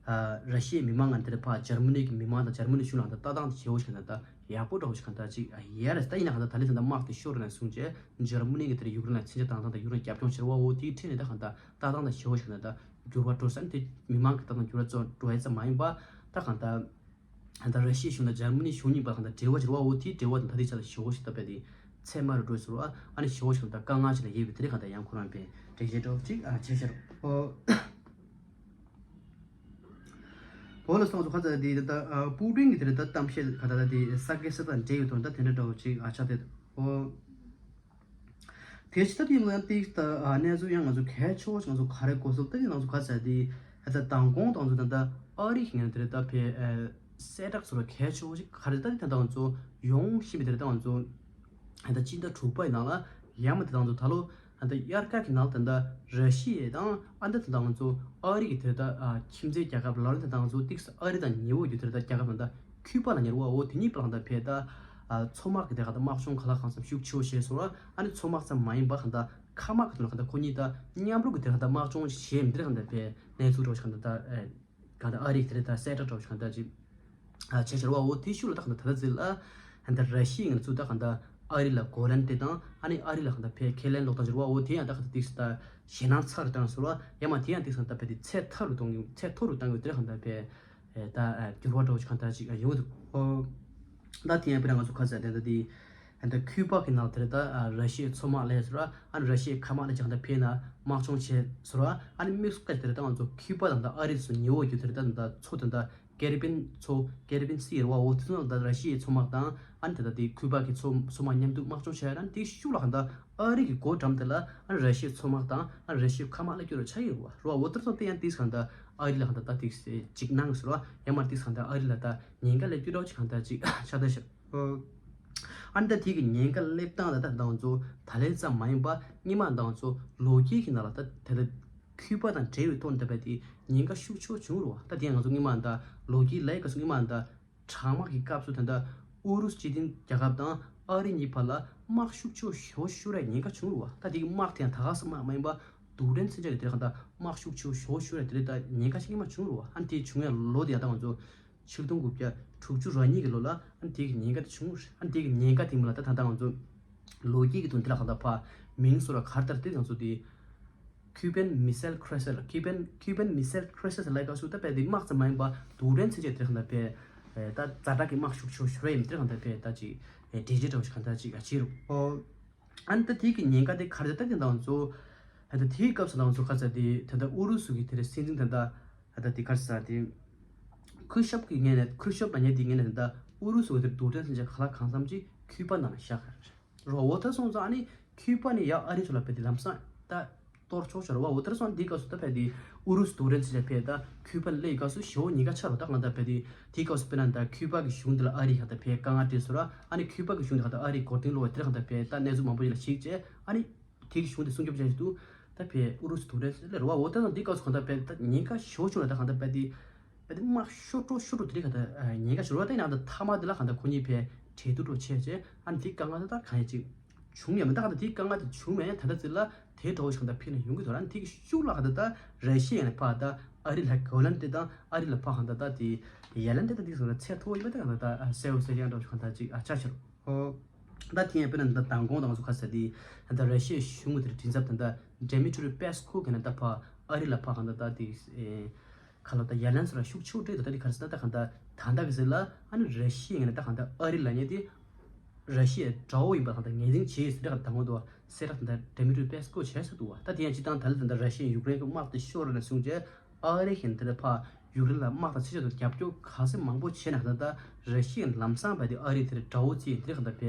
ཨ། ར་ཤི་ཡའི་མི་མང་ང་དེར་ཕར་འཇར་མ་ནི་གི་མི་མང་དང་འཇར་མ་ནི་གཞུང་ལ་ད་ལྟ་སྟངས་དེ་ཞེ་པོ་ཞིག་ད་ཡག་པོ་འདྲ་བོ་ཞིག་གང་ལྟར་ཅིག་ཡོད་རེད། ད་ཡིན་ན་གང་ལྟར་ད་ལན་ད་དམག་དེ་ཤོར་ནས་བཟུང་བྱས་འཇར་མ་ནི་གི་དེར་ཡུཀ་རེན་ལ་མཚོན་ཆ་བཏང་སྟངས་དང་ཡུཀ་རེན་རྒྱབ་སྐྱོར་བྱེད་རོགས། འོ་དེའི་འཕྲིན་ལས་ད་གང་ལྟར་ལྟ་སྟངས་ད་ཞེ་པོ་ཞིག་ད་འགྱུར་བ་འགྲོ་ས་ནི་དེ་མི་མང་གི་ལྟ་སྟངས་འགྱུར་བ་ཙམ་འགྲོ་ཡ་ཙམ་མ་ཡིན་པ་ད་གང་ལྟར། ད་ར་ཤི་ཡའི་གཞུང་དང་འཇར་མ་ནིའི་གཞུང་གཉིས་བར་གང་ལྟར་འབྲེལ་བ་འབྱོར་བ། འོ་དེའི་འབྲེལ་བ་དང་ད་ལྟའི་ཆ་ལ་ཞེ་པོ་ཞིག་ད་དཔེ་དེ་ཚད་མ་རུ་འགྲོ་ཟེར་བ། ཨ་ནི་ཞེ་པོ་ཞིག་ད་དཀའ་ངལ་ཅིག་ལ་ཡོད་པའི་དེ་རིང་གང་ལྟར་ཡང་ཁོ་རང་པའི་འགྲེལ་བཤད་འདྲ་བོ་ཅིག་ཨ་བྱས་ཤར། ཨོ། བོ་ལ་སོང་ཚོ་ཁ་ཚ་དེ་ད་ཨ་པུ་ཏིན་གྱི་དེ་རེད། ད་གཏམ་བཤད་ག་ད་ད་དེ་ས་དགེ་ས་དང་འབྲེལ་ཡོད་དོན་ད་དེ་འདྲ་འདྲ་བོ་ཅིག་ཨ་ཆགས་བསྡད་འདུག་ཨོ། དེ་ཕྱི་ལྟར་ཡིན་ན་ཏིག་ད་གནས་ཚུལ་ཡང་ང་ཚོ་གལ་ཆེ་བ་ཞིག་ང་ཚོ་ག་རེ་གོ་སོང་ད་ཡིན་ང་ཚོ་ག་ཚད་དེ་ད་མདང་དགོང་དང་ཚོ་ད་ལྟ་ཨ་རི་ཞིག་ངན་དེ་རེད། ད་ཕེ་གསལ་བསྒྲགས་ཚོ་ལ་གལ་ཆེ་བ་ཞིག་ག་རེ་ད་དེ་ད་ང་ཚོ་ཡོང་བཞིན་པའི་དེ་རེད། ད་ང་ཚོ་ད་སྤྱི་ཟླ་དྲུག་པ་ཡི་ནང་ལ་ཡང་མ་དེ་ད་ང་ཚོ་ད་ལོ་ད་དབྱར་ཁ་གི་ནང་ད་ད་ར་ཤི་ཡ་དང་ཨ་ད་ད་ང་ཚོ་ཨ་རི་གི་དེ་ད་ཁྱིམ་མཚེས་རྒྱལ་ཁབ་ལ་ལ་ད་ང་ཚོ་ཏིག་ཨ་རི་དང་ཉེ་བོ་ཡོད་དེ་རེད། ད་རྒྱལ་ཁབ་ད་ད། ཁུ་པ་ལ་ཉེ་བོ་འོ་དེ་གཉིས་པ་ལ་ད་ཕེ་ད་མཚོ་དམག་གི་དེ་ག་ད་དམག་སྦྱོང་ག་ལ་གང་འཚམ་ཤུགས་ཆེ་བོ་བྱས་སོང་ར། ཨ་ནི་མཚོ་དམག་ཙམ་མ་ཡིན་པ་ག་ད་མཁའ་དམག་གི་དོན་ལ་ག་ད་ཁོ་གཉིས་ད་མཉམ་རུབ་ཀྱི་དེ་ག་ད་དམག་སྦྱོང་བྱས་མི་དེ་ག་ད་ཕེ་གནས་ཚུལ་འདྲ་བོ་ཞིག་ག་ད་ད་ག་ད་ཨ་རིག་དེ་རེད། ད་གསལ་བསྒྲགས་འདྲ་བོ་ཞིག་ག་ད་ཅིག་ཆེ་ཆེར་བ་འོ་དེ་ཤུགས་ལ་ད་ག་ད་ད་ད་ཟེར་ལ་ད་ར་ཤི་ཡའི་ང་ཚོ་ད་ག་ད་ཨ་རི་ལ་གོ་ལན་དེ་དང་ཨ་ནི་ཨ་རི་ལ་ག་ད་ཕེ་ཁས་ལེན་ལོག་ད་ཟེར་བ་འོ་དེ་ཡང་ད་ག་ད་ཏིག་ད་ཞེད་སྣང་ཚ་རུ་བཏང་སོང་ར། ཡང་མ་དེ་ཡང་ཏིག་ས་ད་ཕེ་དེ་ཚད་མཐོ་རུ་གཏོང་གི་ཚད་མཐོ་རུ་བཏང་གི་དེ་ག་ད་ཕེ། ད་འགྱུར་བ་འགྲོ་ཆུག་གང་ལྟར་ཅིག་ཡོང་གི་འདུག་ཨོ། ད་དེ་ཡང་དཔེར་ན་ང་ཚོ་ཁ་ཟས་དེ་འདྲ་དེ་ད་ཁུ་པ་གི་ནང་དེར་ད་ར་ཤི་ཡའི་མཚོ་དམག་སླེབས་སོང་ར། ཨ་ནི་ར་ཤི་ཡའི་མཁའ་དམག་ལ་ཅང་ད་ཕེ་ན་དམག་སྦྱོང་བྱས་སོང་ར། ཨ་ནི་དམིགས་སུ་བཀར་དེར་ད་ང་ཚོ་ཁུ་པ་དང་ད་ཨ་རི་སུ་ཉེ་བོ་རྒྱུ་དེར་ད་ད་མཚོ་དེ་ད་ཀེ་རི་བིན་མཚོ་ཀེ་རི་བིན་སི་ར་བ་འོ་དེ་ཚོ་ནང་ད་ར་ཤི་ཡའི་མཚོ་དམག་དང་ཨ་ནི་དེ་ད་དེ་ཁུ་པ་གི་མཚོ་མཚོ་དམག་མཉམ་དུ་དམག་སྦྱོང་བྱས་ར། ཨ་ནི་དེ་ཤུགས་ལ་གང་ད་ཨ་རི་གི་སྒོ་འགྲམ་དེ་ལ་ཨ་ནི་ར་ཤི་ཡའི་མཚོ་དམག་དང་ཨ་ནི་ར་ཤི་ཡའི་མཁའ་དམག་སླེབས་རྒྱུ་ར་ཆགས་ཡོད་ར། འོ་དེར་སོང་དེ་ཡང་དེ་གང་ད་ཨ་རི་ལ་གང་ད་ད་དེ་འཇིགས་སྣང་སོང་ར། ཡང་མ་དེ་གང་ད་ཨ་རི་ལ་ད་ཉེན་ཁ་སླེབས་རྒྱུ་འདྲ་བོ་ཅིག་གང་ལྟར་ཅིག་ཆགས་བསྡད་ཤག་ཨ་ནི་ད་དེ་གི་ཉེན་ཁ་སླེབས་སྟངས་ད་ད་ང་ཚོ་ད་ལན་ཙམ་མ་ཡིན་པ་སྔོན་མ་ང་ཚོ་ལོ་རྒྱུས་ཀྱི་ནང་ལ་ད་དེ་ལ་ཁུ་པ་དང་འབྲེལ་བའི་ཐོག་ནས་ད་བལྟས་ཏེ་ཉེན་ཁ་ཤུགས་ཆེ་བྱུང་རུང་བ། ད་དེ་ང་ཚོ་སྔོན་མ་ད་ལོ་རྒྱུས་ལ་ཡི་ག་སོ་སྔོན་མ་ད་གྲང་དམག་གི་སྐབས་སུ་ད་ད་ཨུ་རུ་སུ་སྤྱི་མཐུན་རྒྱལ་ཁབ་དང་ཨ་རི་གཉིས་བར་ལ་དམག་ཤུགས་ཆེ་ཤོས་ཤོར་བའི་ཉེན་ཁ་བྱུང་རུང་བ། ད་དེ་གི་དམག་དེ་ཡང་ད་ག་སོ་དམག་མ་ཡིན་པ་རྡུལ་ཕྲན་མཚོན་ཆ་གི་དེ་ལ་གང་ད་དམག་ཤུགས་ཆེ་ཤོས་ཤོར་བའི་དེ་ལ་ད་ཉེན་ཁ་ཞིག་སྔོན་མ་བྱུང་རུང་བ། ཨ་ནི་དེ་བྱུང་བའི་ལོ་དེ་ཡང་ད་ང་ཚོ་ཆིག་སྟོང་དགུ་བརྒྱ་དྲུག་ཅུ་རེ་གཉིས་ཀྱི་ལོ་ལ་ཨ་ནི་དེ་གི་ཉེན་ཁ་དེ་བྱུང་། ཨ་ནི་དེ་གི་ཉེན་ཁ་དེ་མ་ལ་ད་ད་ལྟ་ང་ཚོ་ལོ་རྒྱུས་ཀྱི་དོན་དེ་ལ་གང་ལྟར་ཕ་མིང་སོགས་ལ་གར་ལྟར་དེ་ང་ཚོ་དེ་Cuban Missile Crisis ལ་Cuban Cuban Missile Crisis ལ་ག་སུ་ད་བལྟས་ཏེ་དམག་ཙམ་མ་ཡིན་པ་རྡུལ་ཕྲན་མཚོན་ཆ་དེ་གང་ལྟར་བལྟས་ད་ཛ་དྲག་གི་དམག་ཤུགས་ཆེ་ཤོས་རེད་མི་དེ་གང་ལྟར་བལྟས་ད་ཅིག་འབྲེལ་འདྲིས་འདྲ་བོ་ཞིག་གང་ལྟར་ཅིག་ཡ་བྱེད་རུང་། ཨ་ནི་ད་དེ་གི་ཉེན་ཁ་དེ་གར་ལྟར་དེ་ད་ང་ཚོ་ད་དེའི་སྐབས་སུ་ད་ང་ཚོ་ག་ཚ་དེ་ད་ལྟ་ཨུ་རུ་སུ་གི་དེ་རེད་སྲིད་འཛིན་ད་ལྟ། ད་ལྟ་དེ་གར་ས་དེ། ཁུ་ཤབ་ཀྱི་ངོས་ནས་ཁུ་ཤབ་ལ་ཉེ་དེའི་ངོས་ནས་ད་ལྟ་ཨུ་རུ་སུ་གི་དེར་རྡུལ་ཕྲན་མཚོན་ཆ་ག་ལ་གང་འཚམ་ཅིག་ཁུ་པ་ནང་ལ་བཞག་ག་རེད། རོ་འོ་ད་སོང་ཙང་ཨ་ནི་ཁུ་པ་ནས་ཡ་ཨ་རི་ཚོ་ལ་བལྟས་ཏེ་ལམ་སང་ད་གཏོར་ཆོག་ཆོག་རོ་བ། འོ་ད་སོང་དེའི་སྐབས་སུ་ད་བལྟས་ཏེ་ཨུ་རུ་སུ་རྡུལ་ཕྲན་མཚོན་ཆ་བལྟས་ད་ཁུ་པ་ལ་སླེབས་སྐབས་སུ་ཞེ་པོ་ཉེན་ཁ་ཆགས་རོ། ད་གང་ལྟར་བལྟས་ཏེ་དེའི་སྐབས་སུ་དཔེར་ན་ད་ཁུ་པ་གི་གཞུང་དེ་ལ་ཨ་རི་ཧ་ད་བལྟས་དཀའ་ངལ་འཕྲད་སོང་ར། ཨ་ནི་ཁུ་པ་གི་གཞུང་དེ་ཧ་ད་ཨ་རི་མགོ་རྟིང་སློག་པའི་དེར་ཧ་ད་བལྟས་ད་གནས་ཚུལ་མང་པོ་ཞིག་ལ་གཞིགས་བྱས་ཨ་ནི། དེ་གི་གཞུང་དེ་སྲུང་སྐྱོབ་བྱ་ཞིག་ཏུ་ད་བལྟས་ཨུ་རུ་སུ་དུག་རེད་ཟེར་ལེ་རོ་བ། འོ་ད་ནང་འདི་སྐབས་སུ་གང་ལྟར་བལྟས་ད་ཉེན་ཁ་ཞེ་པོ་བྱུང་ལ་ད་གང་ལྟར་བལྟས་ཏེ་བལྟས་ཏེ་དམག་ཤོར་འགྲོ་ཤོར་འགྲོ་དེ་རིང་གང་ལྟར་ཉེན་ཁ་ཞེ་པོ་ད་ཡིན་ནའང་ད་མཐའ་མ་དེ་ལ་གང་ལྟར་ཁོ་གཉིས་བལྟས་འབྲེལ་གཏུག་འགྲོ་བྱས་བྱས་ཨ་ནི་དེ་དཀའ་ངལ་ད་ད་གང་ཡང་ཅིག་བྱུང་ཡང་མིན། ད་གང་ལྟར་དེ་དཀའ་ངལ་དེ་བྱུང་མེད། ད་ལྟ་ཚེ་ལ་དེ་འདྲ་བོ་ཞིག་གང་ལྟར་ཕེབས་ནས་ཡོང་གི་འདུག་ཨ་ནི་དེ་གི་ཤུགས་ལ་གང་ལྟར་ད་ར་ཤི་ཡ་ནས་ཕར་ད་ཨ་རི་ལ་གོ་ལན་དེ་དང་ཨ་རི་ལ་ཕར་གང་ལྟར་ད་དེ་ཡ་ལན་དེ་ད་དེ་གང་ལྟར་ཚད་མཐོ་བོ་ཡིན་པ་ད་གང་ལྟར་ད་གསལ་བོ་གསལ་རྐྱང་འདྲ་བོ་ཞིག་གང་ལྟར་ཅིག་ཨ་ཆགས་ཤར། ཨོ། ད་དེ་ཡང་དཔེར་ན་ད་མདང་དགོང་དང་ང་ཚོ་ཁ་ཟེར་དེ་ད་ར་ཤི་ཡའི་གཞུང་གི་དེ་མགྲིན་ཚབ་ད་ད་Dmitry Peskov གི་ནས་ད་ཕ་ཨ་རི་ལ་ཕ་གང་ད་ད་དེ་ཁ་ལོ་ད་ཡ་ལན་སོ་ར་ཤུགས་ཆེ་བོ་སྤྲད་ད་ད་དེ་ག་རེ་ཟེར་ན་ད་གང་ད་ད་ད་གི་ཟེར་ལ་ཨ་ནི་ར་ཤི་ཡའི་ངས་ནས་ད་གང་ད་ཨ་རི་ལ་ཉེ་དེ་ར་ཤི་ཡའི་དགྲ་བོ་ཡིན་པ་གང་ད་ངོས་འཛིན་བྱེད་ཟེར་ད་གང་ད་མདང་དགོང་དུ་གསལ་བསྒྲགས་ད་Dmitry Peskov བྱས་ས་འདུག་བ། ད་དེ་ཡང་སྤྱི་བཏང་ད་ལ་ད་ད་ར་ཤི་ཡའི་ཡུཀ་རེན་གི་དམག་དེ་ཤོར་ནས་བཟུང་བྱས། ཨ་རི་ཞིག་དེ་ལ་ཕ་ཡུཀ་རེན་ལ་དམག་དང་ཕྱི་ཕྱོགས་དུ་རྒྱབ་སྐྱོར་ག་ཚད་མང་པོ་བྱས་ན་ད་ལྟ་ར་ཤི་ཡའི་ལམ་སང་བས་དེ་ཨ་རི་དེར་དགྲ་བོ་རྩིས་དེ་རིང་ག་ད་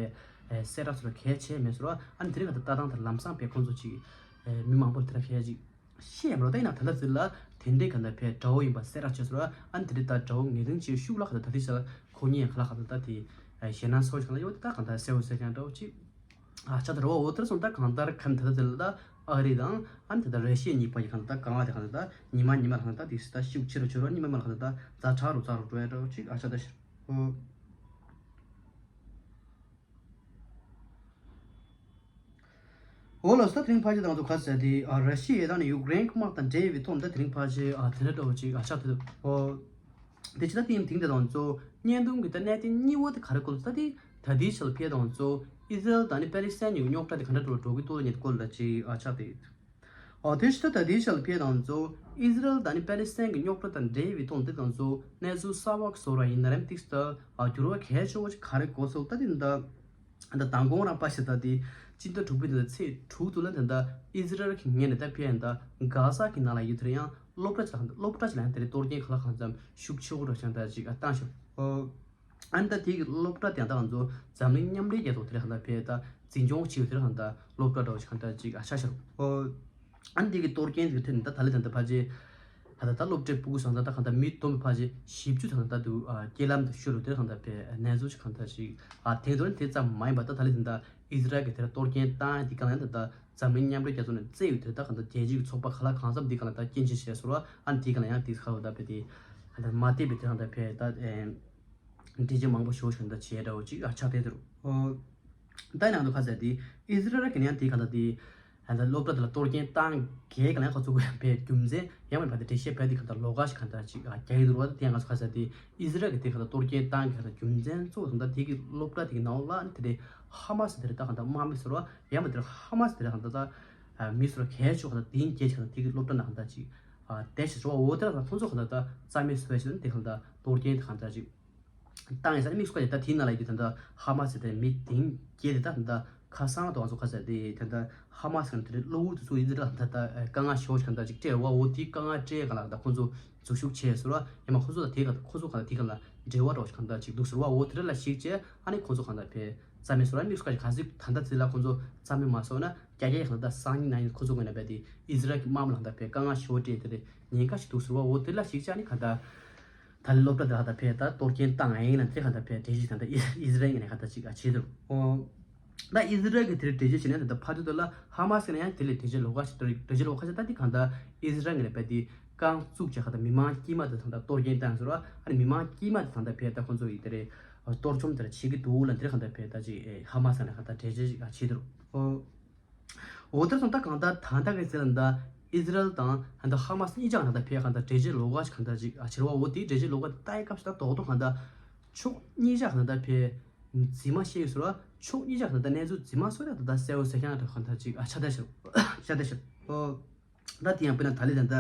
བས་གསལ་བསྒྲགས་ཚོ་ལ་གལ་ཆེ་མེད་ཟེར་བ། ཨ་ནི་དེ་རིང་ག་ད་ལྟ་སྟངས་དེ་ལམ་སང་བས་ཁོང་ཚོ་ཅིག་མི་མང་པོར་དེ་ལ་གལ་ཅིག་ཤེས་མ་རོ། ད་ཡིན་ན་ད་ལྟ་ཚེ་ལ་དེ་འདྲའི་ག་ད་བས་དགྲ་བོ་ཡིན་པ་གསལ་བསྒྲགས་བྱས་ཟེར་བ། ཨ་ནི་དེ་རིང་ད་དགྲ་བོ་ངོས་འཛིན་བྱེད་ཤུགས་ལ་ག་ད་ད་དེ་ས་ཁོ་གཉིས་ཡང་ག་ལ་ག་ད་ད་དེ་ ཞེད་སྣང་ཚ་པོ་ཞིག་གང་ལ་ཡོད་དེ་ད་གང་ལྟར་གསལ་བོ་གསལ་རྐྱང་འདྲ་བོ་ཅིག་ཨ་ཆགས་འདུག་རེད་བ། འོ་དེར་སོང་ད་གང་ལྟར་ཁམས་ད་ལྟ་དེ་ལ་ད་ཨ་རི་དང་ཨ་ནི་ད་ལྟ་ར་ཤི་ཡ་གཉིས་པོ་ཡི་གང་ལྟར་དཀའ་ངལ་དེ་གང་ལྟར་ད་ཉི་མ་ཉི་མ་ལ་གང་ལྟར་དེ་ད་ཤུགས་ཆེ་རུ་ཆེ་རུ་ཉི་མ་ཉི་མ་ལ་གང་ལྟར་ད་ཛ་དྲག་རུ་ཛ་དྲག་རུ་འགྲོ་ཡ་འདྲ་བོ་ཅིག་ཨ་ཆགས་ད་ཤར། འོ། འོ་ལགས་སོ། ད་དེ་རིང་ཕལ་ཆེར་ང་ཚོ་ག་རེ་ཟེར་དེ་ཨ་ར་ཤི་ཡ་དང་ནི་ཡུཀ་རེན་གྱི་དམག་དང་འབྲེལ་བའི་ཐོག་ནས་ད་དེ་རིང་ཕལ་ཆེར་ཨ་དེ་འདྲ་འདྲ་བོ་ཅིག་ཨ་ཆགས་ཐུབ་འདུག་འོ། དེ་ཕྱི་ཟླ་ཐེངས་དེང་དེ་དང་ཚོ་བརྙན་ཐུང་གི་ད་གནད་དོན་གཉིས་པོ་དེ་ག་རེ་སྐོར་ད་དེ་ད་ལྟའི་ཆར་ཕལ་དང་ཚོ་ཨི་ཟི་རལ་དང་ནི་པ་ལི་སི་ཐན་གཉིས་ཀྱི་རྙོག་དྲ་དེ་ག་འདྲ་འགྲོ་འགྲོ་གི་འདུག་ལ་ཉེ་སྐོར་ལ་ཅིག་ཨ་ཆགས་ཏེ། ཨོ་དེ་ཕྱི་ད་ལྟའི་ཆར་ཕལ་དང་ཚོ་ཨི་ཟི་རལ་དང་ནི་པ་ལི་སི་ཐན་གྱི་རྙོག་དྲ་དང་འབྲེལ་བའི་ཐོག་དེ་དང་ཚོ་གནས་ཚུལ་གསར་བ་གི་བཟོ་ར་ཡིན་ན་རེམ་ཏིག་ད་ཨ་འགྱུར་བ་གལ་ཆེ་བོ་ཅིག་ག་རེ་འགོ་ཚུགས་ད་དེ་འདྲ། ད་མདང་དགོང་རང་པ་ཞིག་ད་དེ་སྤྱི་ཟླ་དྲུག་པའི་ད་ཚེས་དྲུག་ཏུ་ལ་ད་ལྟ་ཨི་ཟི་རལ་གྱི་ངོས་ནས་ད་ཕལ་ཡང་ད་གྷ་ཟ་གི་ནང་ལ་ཡོད་དེར་ཡང་སློབ་གྲྭ་ཅིག་ལ་སློབ་གྲྭ་ཅིག་ལ་ཡང་དེ་རེད་གཏོར་སྐྱོན་ག་ལ་གང་འཚམ་ཤུགས་ཆེ་བོ་འགྲོ་ཞིང་ད་ཅིག་བཏང་ཞིང་། ཨ་ནི་ད་དེ་གི་སློབ་གྲྭ་དེ་ཡང་ད་ང་ཚོ་འཛམ་གླིང་མཉམ་འབྲེལ་རྒྱལ་ཚོགས་དེ་རེད་གང་ད་ཕལ་ད་འཛིན་སྐྱོང་བྱེད་ཡོད་དེར་གང་ད་སློབ་གྲྭ་འདྲ་བོ་ཞིག་གང་ད་ཅིག་ཨ་ཆ་ཤར། ཨ་ནི་དེ་གི་གཏོར་སྐྱོན་དེ་གི་ཐད་ནས་ད་ད་ལས་ད་ད་ཕལ་ཆེར་ད་ད་ད་སློབ་གྲྭའི་སྤུ་གུ་ཚང་ད་ད་གང་ད་མི་སྟོང་ཕལ་ཆེར་བཞི་བཅུ་ཐང་ད་དུ་ཨ་རྐྱེན་ལམ་དུ་ཤོར་རུ་དེར་གང་ད་ཕལ་གནས་ཚུལ་ཞིག་གང་ད་ཞིག་ཨ་དེང་དུ་དེ་ཙམ་མ་ཡིན་པ་ད་ད་ལས་ད་ད་ཨི་ཟི་རལ་གི་དེར་གཏོར་སྐྱོན་བཏང་དེ་གང་ལ་ད་ད་འཛམ་གླིང་མཉམ་འབྲེལ་རྒྱལ་ཚོགས་ནས་བཙལ་ཡོད་དེ་ད་གང་ད་རྒྱལ་སྤྱིའི་ཚོགས་པ་ག་ལ་གང་འཚམ་དེ་གང་ལ་ད་སྐྱོན་བརྗོད་བྱས་སོང་ར་ཨ་ནི་དེ་གང་ལ་ཡང་དེ་ཁ་ལོ་ད་ཕལ་དེ་གང་ད་མ་བལྟས་པའི་དེ་གང་ད་ཕལ་ད། འགྲེལ་བརྗོད་མང་པོ་ཞུ་བཞིན་ད་བྱས་འདྲ་བོ་ཅིག་ཨ་ཆགས་བསྡད་འདུག་ཨོ། ད་ནང་དུ་ཁ་ཟེར་དེ་ཨི་ཟི་རལ་གི་ནང་དེ་ག་ད་དེ་ཨ་ད་སློབ་གྲྭ་དེ་ལ་གཏོར་སྐྱོན་བཏང་གལ་ག་ལ་ཁོ་ཚོ་གི་བའི་རྒྱུ་མཚན་ཡང་མིན་པ་དེ་འགྲེལ་བཤད་བས་དེ་ག་ད་ལོགས་ཀ་ཞིག་ག་ད་ཅིག་ཨ་རྒྱག་གི་འདུག་བ། དེ་ཡང་ང་ཚོ་ཁ་ཟེར་དེ་ཨི་ཟི་རལ་གི་དེ་ག་ད་གཏོར་སྐྱོན་བཏང་གལ་ག་ད་རྒྱུ་མཚན་གཙོ་བོ་དང་ད་དེ་གི་སློབ་གྲྭ་དེ་གི་ནང་ལ་དེ་རེད་ཧ་མ་སི་དེ་རེད་ད་ག་ད་དམག་མི་ཟེར་བ་ཡང་མིན་དེ་རེད་ཧ་མ་སི་དེ་རེད་ག་ད་ད་མི་ཟེར་བ་གལ་ཆེ་ག་ད་དེ་ཡིན་གལ་ཆེ་ག་ད་དེ་གི་སློབ་གྲྭ་ནང་ག་ད་ཅིག་ཨ་དེ་ཞིག་ཟེར་བ་འོ་དེ་ར་ད་ཁོང་ཚོ་ག་ད་ད་རྩ་མེད་བཟོ་བ་ཞིག་ད་དེ་ག་ད་གཏོར་སྐྱོན་དེ་ག་ད་ཅིག་བཏང་ཡིན་ས་ནི་དམིགས་སུ་བཀར་ཡིན་ད་དེའི་ནང་ལ་ཡོད་དེ་ད་ལྟ་ཧ་མ་སི་དེ་མི་དེང་སྐྱེས་དེ་ད་ད་ཁ་སང་ལ་དོ་ང་ཚོ་ཁ་ཟེར་དེ་ད་ལྟ་ཧ་མ་སི་གང་དེ་གློ་བུར་དུ་ཚུགས་ཡིན་དེ་ད་ད་དཀའ་ངལ་ཞེ་པོ་ཞིག་གང་ད་ཅིག་སྤྲད་བ་འོ་དེའི་དཀའ་ངལ་སྤྲད་གང་ལ་ད་ཁོང་ཚོ་འཛུལ་ཞུགས་བྱས་ཟེར་བ་ཡང་མ་ཁོང་ཚོ་ད་དེ་གང་ཁོང་ཚོ་གང་ད་དེ་གང་ལ་འབྲེལ་བ་འདྲ་བོ་ཞིག་གང་ད་ཅིག་འདུག་ཟེར་བ་འོ་དེ་འདྲ་ལ་ཞིག་བྱས་ཨ་ནི་ཁོང་ཚོ་གང་ད་ཕེ་རྩ་མེད་ཟེར་བ་དམིགས་སུ་བཀར་ཞིག་ག་ཟིག་ད་ལྟ་ཚེ་ལ་ཁོང་ཚོ་རྩ་མེད་མ་སོང་ན་རྒྱ་རྒྱ་ཡག་ལ་ད་སང་ཉིན་གནངས་ཉིན་ཁོང་ཚོ་གང་ད་ཕེ་དེ་ཨི་ཟི་རལ་གྱི་དམག་མི་ལ་ད་ཕེ་དཀའ་ངལ་ཞེ་པོ་སྤྲད་དེ་རེད་ཉེན་ཁ་ཞིག་འདུག་ཟེར་བ་འོ་དེ་ལ་ཞིག་བྱས་ཨ་ནི་གང་ད། ད་ལོ་སློབ་གྲྭ་དེ་ཧ་ད་ཕེ་ད་གཏོར་སྐྱོན་བཏང་ཡིན་ན་དེ་ཧ་ད་ཕེ་གྲོས་གཞི་ད་ད་ཨི་ཟི་རལ་ངོས་ནས་ཧ་ད་ཅིག་ཨ་བྱེད་དུ། ཨོ། ད་ཨི་ཟི་རལ་གི་དེར་གྲོས་གཞི་བྱས་ནས་ད་ད་ཕ་ཚོ་དེ་ལ་ཧ་མ་སི་ནས་ཡང་དེ་ལས་གྲོས་གཞི་ལོགས་ཀ་ཞིག་ད་གྲོས་གཞི་ལོགས་ཀ་ཞིག་ད་དེ་གང་ད་ཨི་ཟི་རལ་ངོས་ནས་ཕེ་དེ་རྐང་བཙུགས་བྱས་ཧ་ད་མི་མང་དཀྱུས་མ་དེ་ད་ད་གཏོར་སྐྱོན་བཏང་ཟེར་བ་ཨ་ནི་མི་མང་དཀྱུས་མ་དེ་ད་ད་ཕེ་ད་ཁོང་ཚོ་ཡི་དེ་རེད་གཏོར་བཅོམ་དེ་ར་བྱེད་ཀྱི་འདུག་ལ་དེ་ར་གང་ད་ཕེ་ད་ཅིག་ཧ་མ་སི་ནས་ཧ་ད་གྲོས་གཞི་ཞིག་ཨ་བྱེད་དུ། ཨོ། འོ་དེར་སོང་ད་གང་ལྟར་ད་ལྟ་གི་ཚེ་ལ་ད་ཨི་ཟི་རལ་དང་ཧ་ད་ཧ་མ་སི་གཉིས་ཆ་གང་ལྟར་ཕེ་གང་ལྟར་གྲོས་གཞི་ལོགས་ཀ་ཞིག་གང་ལྟར་ཅིག་ཨ་བྱེད་བ་འོ་དེའི་གྲོས་གཞི་ལོགས་ཀ་ལྟ་ཡི་སྐབས་སུ་ད་རྡོག་རྡོག་གང་ལྟར་ཕྱོགས་གཉིས་ཆ་གང་ལྟར་ཕེ་རྫུན་མ་བཤད་ཡོད་ཟེར་བ་ཕྱོགས་གཉིས་ཆ་གང་ལྟར་གནས་ཚུལ་རྫུན་མ་སོགས་ཡང་ད་ལྟ་གསལ་བོ་གསལ་རྐྱང་རེད་གང་ལྟར་ཅིག་ཨ་ཆ་ད་ཤར་ཆ་ད་ཤར་ཨོ། ད་དེ་ཡང་དཔེར་ན་ད་ལི་ད་ལྟ་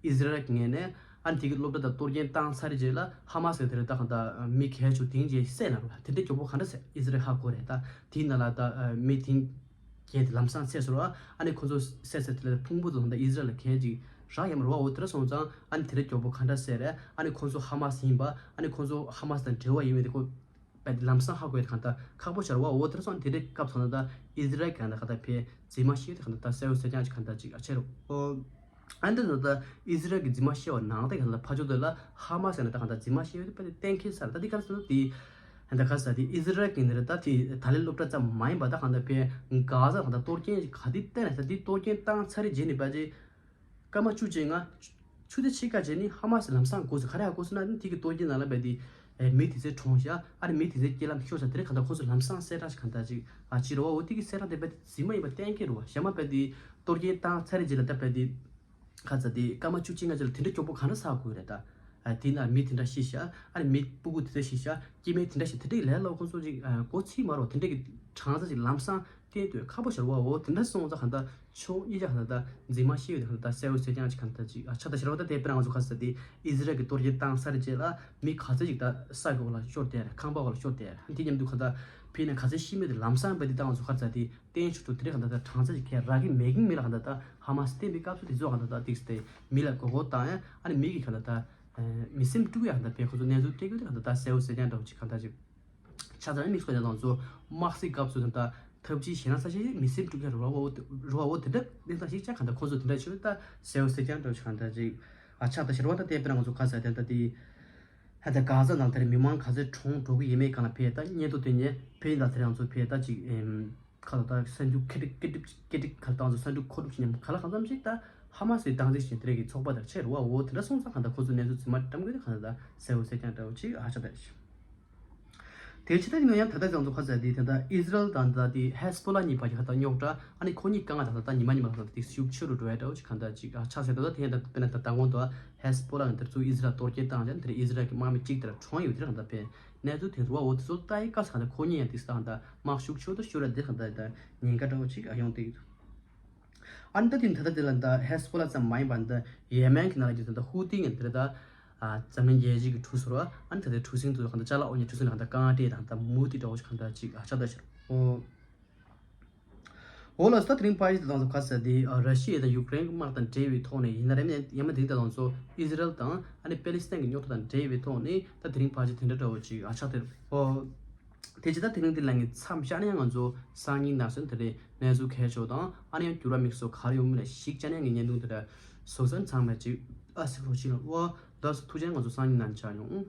ཨི་ཟི་རལ་གྱི་ངོས་ནས་ཨ་ནི་དེ་གི་སློབ་གྲྭ་དང་གཏོར་སྐྱོན་བཏང་ཚར་རྗེས་ལ་ཧ་མ་སི་དེ་རེད་ད་གང་ལྟར་མི་གལ་ཆུ་དེང་རྗེས་བསད་ན་རུ་དེ་འདྲའི་མགྱོགས་པོ་གང་འདྲ་བསད་ཨི་ཟི་རལ་ཧ་གོ་རེད་ད་དེའི་ནང་ལ་ད་མི་དེང་རྒྱལ་དེ་ལམ་སང་ཚེ་སོར་བ་ཨ་ནི་ཁོ་ཚོ་བསད་ཚེ་དེ་ལ་ཕུང་པོ་དང་ད་ཨི་ཟི་རལ་ལ་གལ་ཅིག་རག་ཡ་མ་རུ་བ་འོ་དེ་ར་སོང་ཙང་ཨ་ནི་དེ་ར་མགྱོགས་པོ་ག་འདྲ་བསད་རེད་ཨ་ནི་ཁོ་ཚོ་ཧ་མ་སི་ཡིན་པ་ཨ་ནི་ཁོ་ཚོ་ཧ་མ་སི་དང་འབྲེལ་བ་ཡོད་མེད་དེ་ཁོ་པད་ལམ་སང་ཧ་གོ་ཡ་ག་འདྲ་ཁག་པོ་ཤར་བ་འོ་དེ་ར་སོང་དེ་ར་སྐབས་ཚོ་ན་ད་ཨི་ཟི་རལ་ག་འདྲ་ག་ད་ཕེ་རྫུན་མ་ཤེས་དེ་ག་འདྲ་ད་གསལ་བོ་གསལ་རྐྱང་ཅིག་ག་འདྲ་ཅིག་ཨ་ཆེ་རུ་ཨོ། ཨ་འདི་ཚོ་ད་ཨི་ཟི་རལ་གྱི་རྫུན་མ་བཤད་པ་ནང་དེ་ག་ལ་ཕ་ཆོ་དེ་ལ་ཧ་མ་སི་ན་ད་གང་ལྟར་རྫུན་མ་བཤད་ཡོད་པ་དེ་གཏན་འཁེལ་ས་རེད་ད་འདི་ག་ལ་ཟེར་ན་དེ་ད་ག་ས་དེ་ཨི་ཟི་རལ་གྱི་ནི་རེད་ད་དེ་ད་ལན་སློབ་གྲྭ་ཙམ་མ་ཡིན་པ་ད་གང་ལྟར་ཕེ་ག་ས་གང་ལྟར་གཏོར་སྐྱོན་ག་དེ་བཏང་ན་ད་དེ་གཏོར་སྐྱོན་བཏང་ཚར་རེ་རྗེས་ནས་པ་ཅེ་སྐར་མ་བཅུ་ཅེ་ལྔ་ཆུ་ཚོད་ཕྱེད་ཀ་རྗེས་ནི་ཧ་མ་སི་ལམ་སང་འགོ་ཚུགས་ག་རེ་ཧ་གོ་སོང་ན་ནི་དེ་གི་གཏོར་སྐྱོན་ནང་ལ་པ་དེ་མི་དེ་ཚོའི་གྲོངས་ཤག་ཨ་ནི་མི་དེ་ཚོའི་རྐྱེན་ལམ་ཤོར་ས་དེ་རེད་གང་ལྟར་ཁོ་ཚོ་ལམ་སང་གསལ་བསྒྲགས་ཤིག་གང་ལྟར་ཅིག་ཨ་ཅི་རེད་བ་འོ་དེ་གི་གསལ་བསྒྲགས་དེ་པ་དེ་རྫུན་མ་ཡིན་པ་གཏན་འཁེལ་རེད་བ་གཞན་མ་པ་དེ་གཏོར་སྐྱོན་བཏང་ཚར་རེ་རྗེས་ལ་ད་པ་དེ། ཁ་ཚ་དེ་སྐར་མ་བཅུ་གཅིག་ལྔ་ཅིག་ལ་དེ་འདྲ་མགྱོགས་པོ་ག་འདྲ་ཟ་དགོས་རེད་ད། ཨ་དེ་ན་མི་དེ་འདྲ་ཤི་ཤག་ཨ་ནི་མི་སྤུ་གུ་དེ་འདྲ་ཤི་ཤག་སྐྱེ་དམན་དེ་འདྲ་ཤི་དེ་འདྲའི་ལས་སླ་པོ་ཁོང་ཚོ་ཅིག་ཨ་མགོ་ཚོས་མ་རེད་དེ་འདྲ་གི་གྲངས་ཚ་ཅིག་ལམ་སང་བསྟན་འདོད་ཁག་པོ་ཤར་བ་འོ་དེ་འདྲ་སོང་ཙང་གང་ལྟར་ཕྱོགས་གཉིས་ཆ་གང་ལྟར་ད་རྫུན་མ་ཤི་ཡོད་དེ་གང་ལྟར་གསལ་བོ་གསལ་རྐྱང་ཅིག་གང་ལྟར་ཅིག་ཨ་ཆགས་ད་ཤར་བ་ད་དེ་དཔེར་ན་ང་ཚོ་ཁ་ཚ་དེ་ཨི་ཟི་རལ་གྱི་གཏོར་སྐྱོན་བཏང་ཚར་རྗེས་ལ་མི་ག་ཚོད་ཅིག་ད་ས་གི་འོག་ལ་ཤོར་བསྡད་རེད་ཁང་པ་འོག་ལ་ཤོར་བསྡད་རེད་དེ་མཉམ་དུ་གང་ལྟར་ཕེ་ན་ག་ཚོད་ཤི་མེད་དེ་ལམ་སང་བས་དེ་ད་ང་ཚོ་ཁ་ཚ་དེ། བསྟན་ཆོག་ཏུ་དེ་རིང་གང་ལྟར་ད་གྲངས་ཚད་ཀྱི་ཁྱད་རག་གི་མེད་ཀྱི་མི་ལ་གང་ལྟར་ད་ཧ་མ་སི་བསྟན་པའི་སྐབས་སུ་དེ་ཚོ་གང་ལྟར་ད་ཏིག་སྟེ་མི་ལ་མགོ་སྐོར་བཏང་ཡང་ཨ་ནི་མི་གིས་གང་ལྟར་ད་མི་སེམས་དཀྲུག་ཡ་གང་ལྟར་བས་ཁོ་ཚོ་གནས་ཚུལ་སྤྲད་རྒྱུ་དེ་གང་ལྟར་ད་གསལ་བོ་གསལ་རྐྱང་འདྲ་བོ་ཅིག་གང་ལྟར་ཅིག་ཆ་ཚང་དམིགས་སུ་བཀར་ཡ་དང་ཚོ་དམག་སྲིད་སྐབས་སུ་གང་ལྟར་ཐབས་ཇུས་གཞན་ལ་ས་ཞིག་མི་སེམས་དཀྲུག་ཡ་རུ་བ་འོ་རུ་བ་འོ་དེ་འདྲ་གནས་སྟངས་ཤིག་ཅག་གང་ལྟར་ཁོ་ཚོ་དེ་འདྲ་ཆོས་ད་གསལ་བོ་གསལ་རྐྱང་འདྲ་བོ་ཅིག་གང་ལྟར་ཅིག་ཨ་ཆགས་ད་ཤར་བ་ད་དེ་དཔེར་ན་ང་ཚོ་ཁ་ས་དེ་ལྟ་དེ། ད་ལྟ་གྷ་ཟ་ནང་དེར་མི་མང་ག་ཚོད་གྲོངས་འགྲོ་གི་ཡོད་མེད་སྒང་ལ་ཕེ་ད་སྙན་ཐོ་དེ་ཉན་ཕེ་ད་དེ་རང་ཚོ་ཕེ་ད་ཅིག་ཨེམ་ཁ་ལོ་ད་ས་འབྲུ་ཁེ་ཏིག་ཁེ་ཏིག་ཁེ་ཏིག་ཁ་ལོ་ད་ཚོ་ས་འབྲུ་ཁོ་རུབ་ཅིག་ཉམས་ག་ལ་གང་འཚམ་ཞིག་ད་ཧ་མ་སི་སྟངས་འཛིན་བྱེད་དེ་རེ་གི་ཚོགས་པ་དང་ཕྱེ་རུ་བ་འོ་དེ་འདྲ་སོང་ཙང་གང་ད་ཁོ་ཚོ་གནས་ཚུལ་རྫུན་མ་བཀྲམ་དགོས་དེ་གང་ད་གསལ་བོ་གསལ་རྐྱང་འདྲ་བོ་ཅིག་ཧ་ཅང་ད་ཞིག་དེ་ཕྱི་ད་ཡིན་ན་ཡང་ད་ལྟ་ང་ཚོ་ཁ་ཟས་དེ་ད་ལྟ་ཨི་ཟི་རལ་དང་ད་དེ་ཧེ་སི་བྷོ་ལ་གཉིས་བར་གྱི་ཁ་ད་རྙོག་དྲ་ཨ་ནི་ཁོ་གཉིས་དཀའ་ངལ་ད་ད་ད་ཉི་མ་ཉི་མ་ད་ད་དེ་ཤུགས་ཆེ་རུ་འགྲོ་ཡ་འདྲ་བོ་ཅིག་གང་ད་ཅིག་ཨ་ཆགས་ཟེར་ད་ད་དེ་ཡང་ད་དཔེར་ན་ད་ད་དགོང་དུ་ཧེ་སི་བྷོ་ལ་ཡང་དེ་ཚོ་ཨི་ཟི་རལ་གཏོར་སྐྱོན་བཏང་ཅན་དེ་ཨི་ཟི་རལ་གྱི་དམག་མི་གཅིག་དེ་ལ་གྲོངས་ཡོད་དེ་གང་ད་དཔེ་གནས་ཚུལ་དེ་ཚོ་བ་འོ་དེ་ཚོ་ལྟ་ཡི་དཀའ་ས་གང་ད་ཁོ་གཉིས་ཡང་དེ་ས་གང་ད་དམག་ཤུགས་ཆེ་རུ་ད་ཤུ་ར་དེ་གང་ད་ད་ཉེན་ཁ་འདྲ་བོ་ཅིག་ཨ་ཡོང་དེ་ཡོད། ཨ་ནི་ད་དེ་ད་ལྟ་དེ་ལ་ད་ཧེ་སི་བྷོ་ལ་ཙམ་མ་ཡིན་པར་ད་ཡེ་མེན་གྱི་ནང་ལ་ཡོད་ད་ཧུ་ཏི་ཡིན་དེ་ད་འཛམ་གླིང་རྒྱལ་སྤྱི་གི་གྲུ་ཟུར་བ་ཨ་ནི་ད་དེ་གྲུ་གཟིངས་དུ་གང་ད་ཅ་ལག་འོ་ཉི་གྲུ་གཟིངས་ལ་གང་ད་རྐང་སྤྲད་དང་ད་མུ་ཏི་འདྲ་བོ་ཞིག་གང་ད་ཅིག་ཨ་ཆགས་ད་ཤར་ཨོ། འོ་ལ་ད་དེ་རིང་ཕ་ཡི་ད་དང་ཁ་ས་དེ་ར་ཤི་ཡ་དང་ཡུཀ་རེན་གྱི་དམག་དང་འབྲེལ་བའི་ཐོག་ནས་ཡིན་ན་རེ་མ་ཡ་མ་དེ་ད་དང་ཚོ་ཨི་ཟི་རལ་དང་ཨ་ནི་པེ་ལི་སི་ཐན་གྱི་རྙོག་དྲ་དང་འབྲེལ་བའི་ཐོག་ནས་ད་དེ་རིང་ཕ་ཡི་དེ་འདྲ་འདྲ་བོ་ཅིག་ཨ་ཆགས་དེ་ཨོ། དེ་ཇི་ལྟར་དེ་རིང་འདི་ལ་ངས་མཚམས་བཞག་ནས་ང་ཚོ་སང་ཉིན་ནར་སོན་དེ་རེད་གནས་ཚུལ་གལ་ཆེ་བ་དང་ཨ་ནི་ཡང་འགྱུར་བ་དམིགས་སུ་ག་རེ་ཡོང་མིན་ལ་གཞིགས་བྱས་ནས་ངས་བརྙན་ཐུང་དེ་འདྲ་བཟོ་སོན་ཚང་མས་ཅིག་ཨ་སི་ཁོ་ཅིག་ལ་ཨོ་ལགས་སོ་ཐུགས་རྗེ་ཆེ། ང་ཚོ་སང་ཉིན་ནར་འཆར་ཡོང་།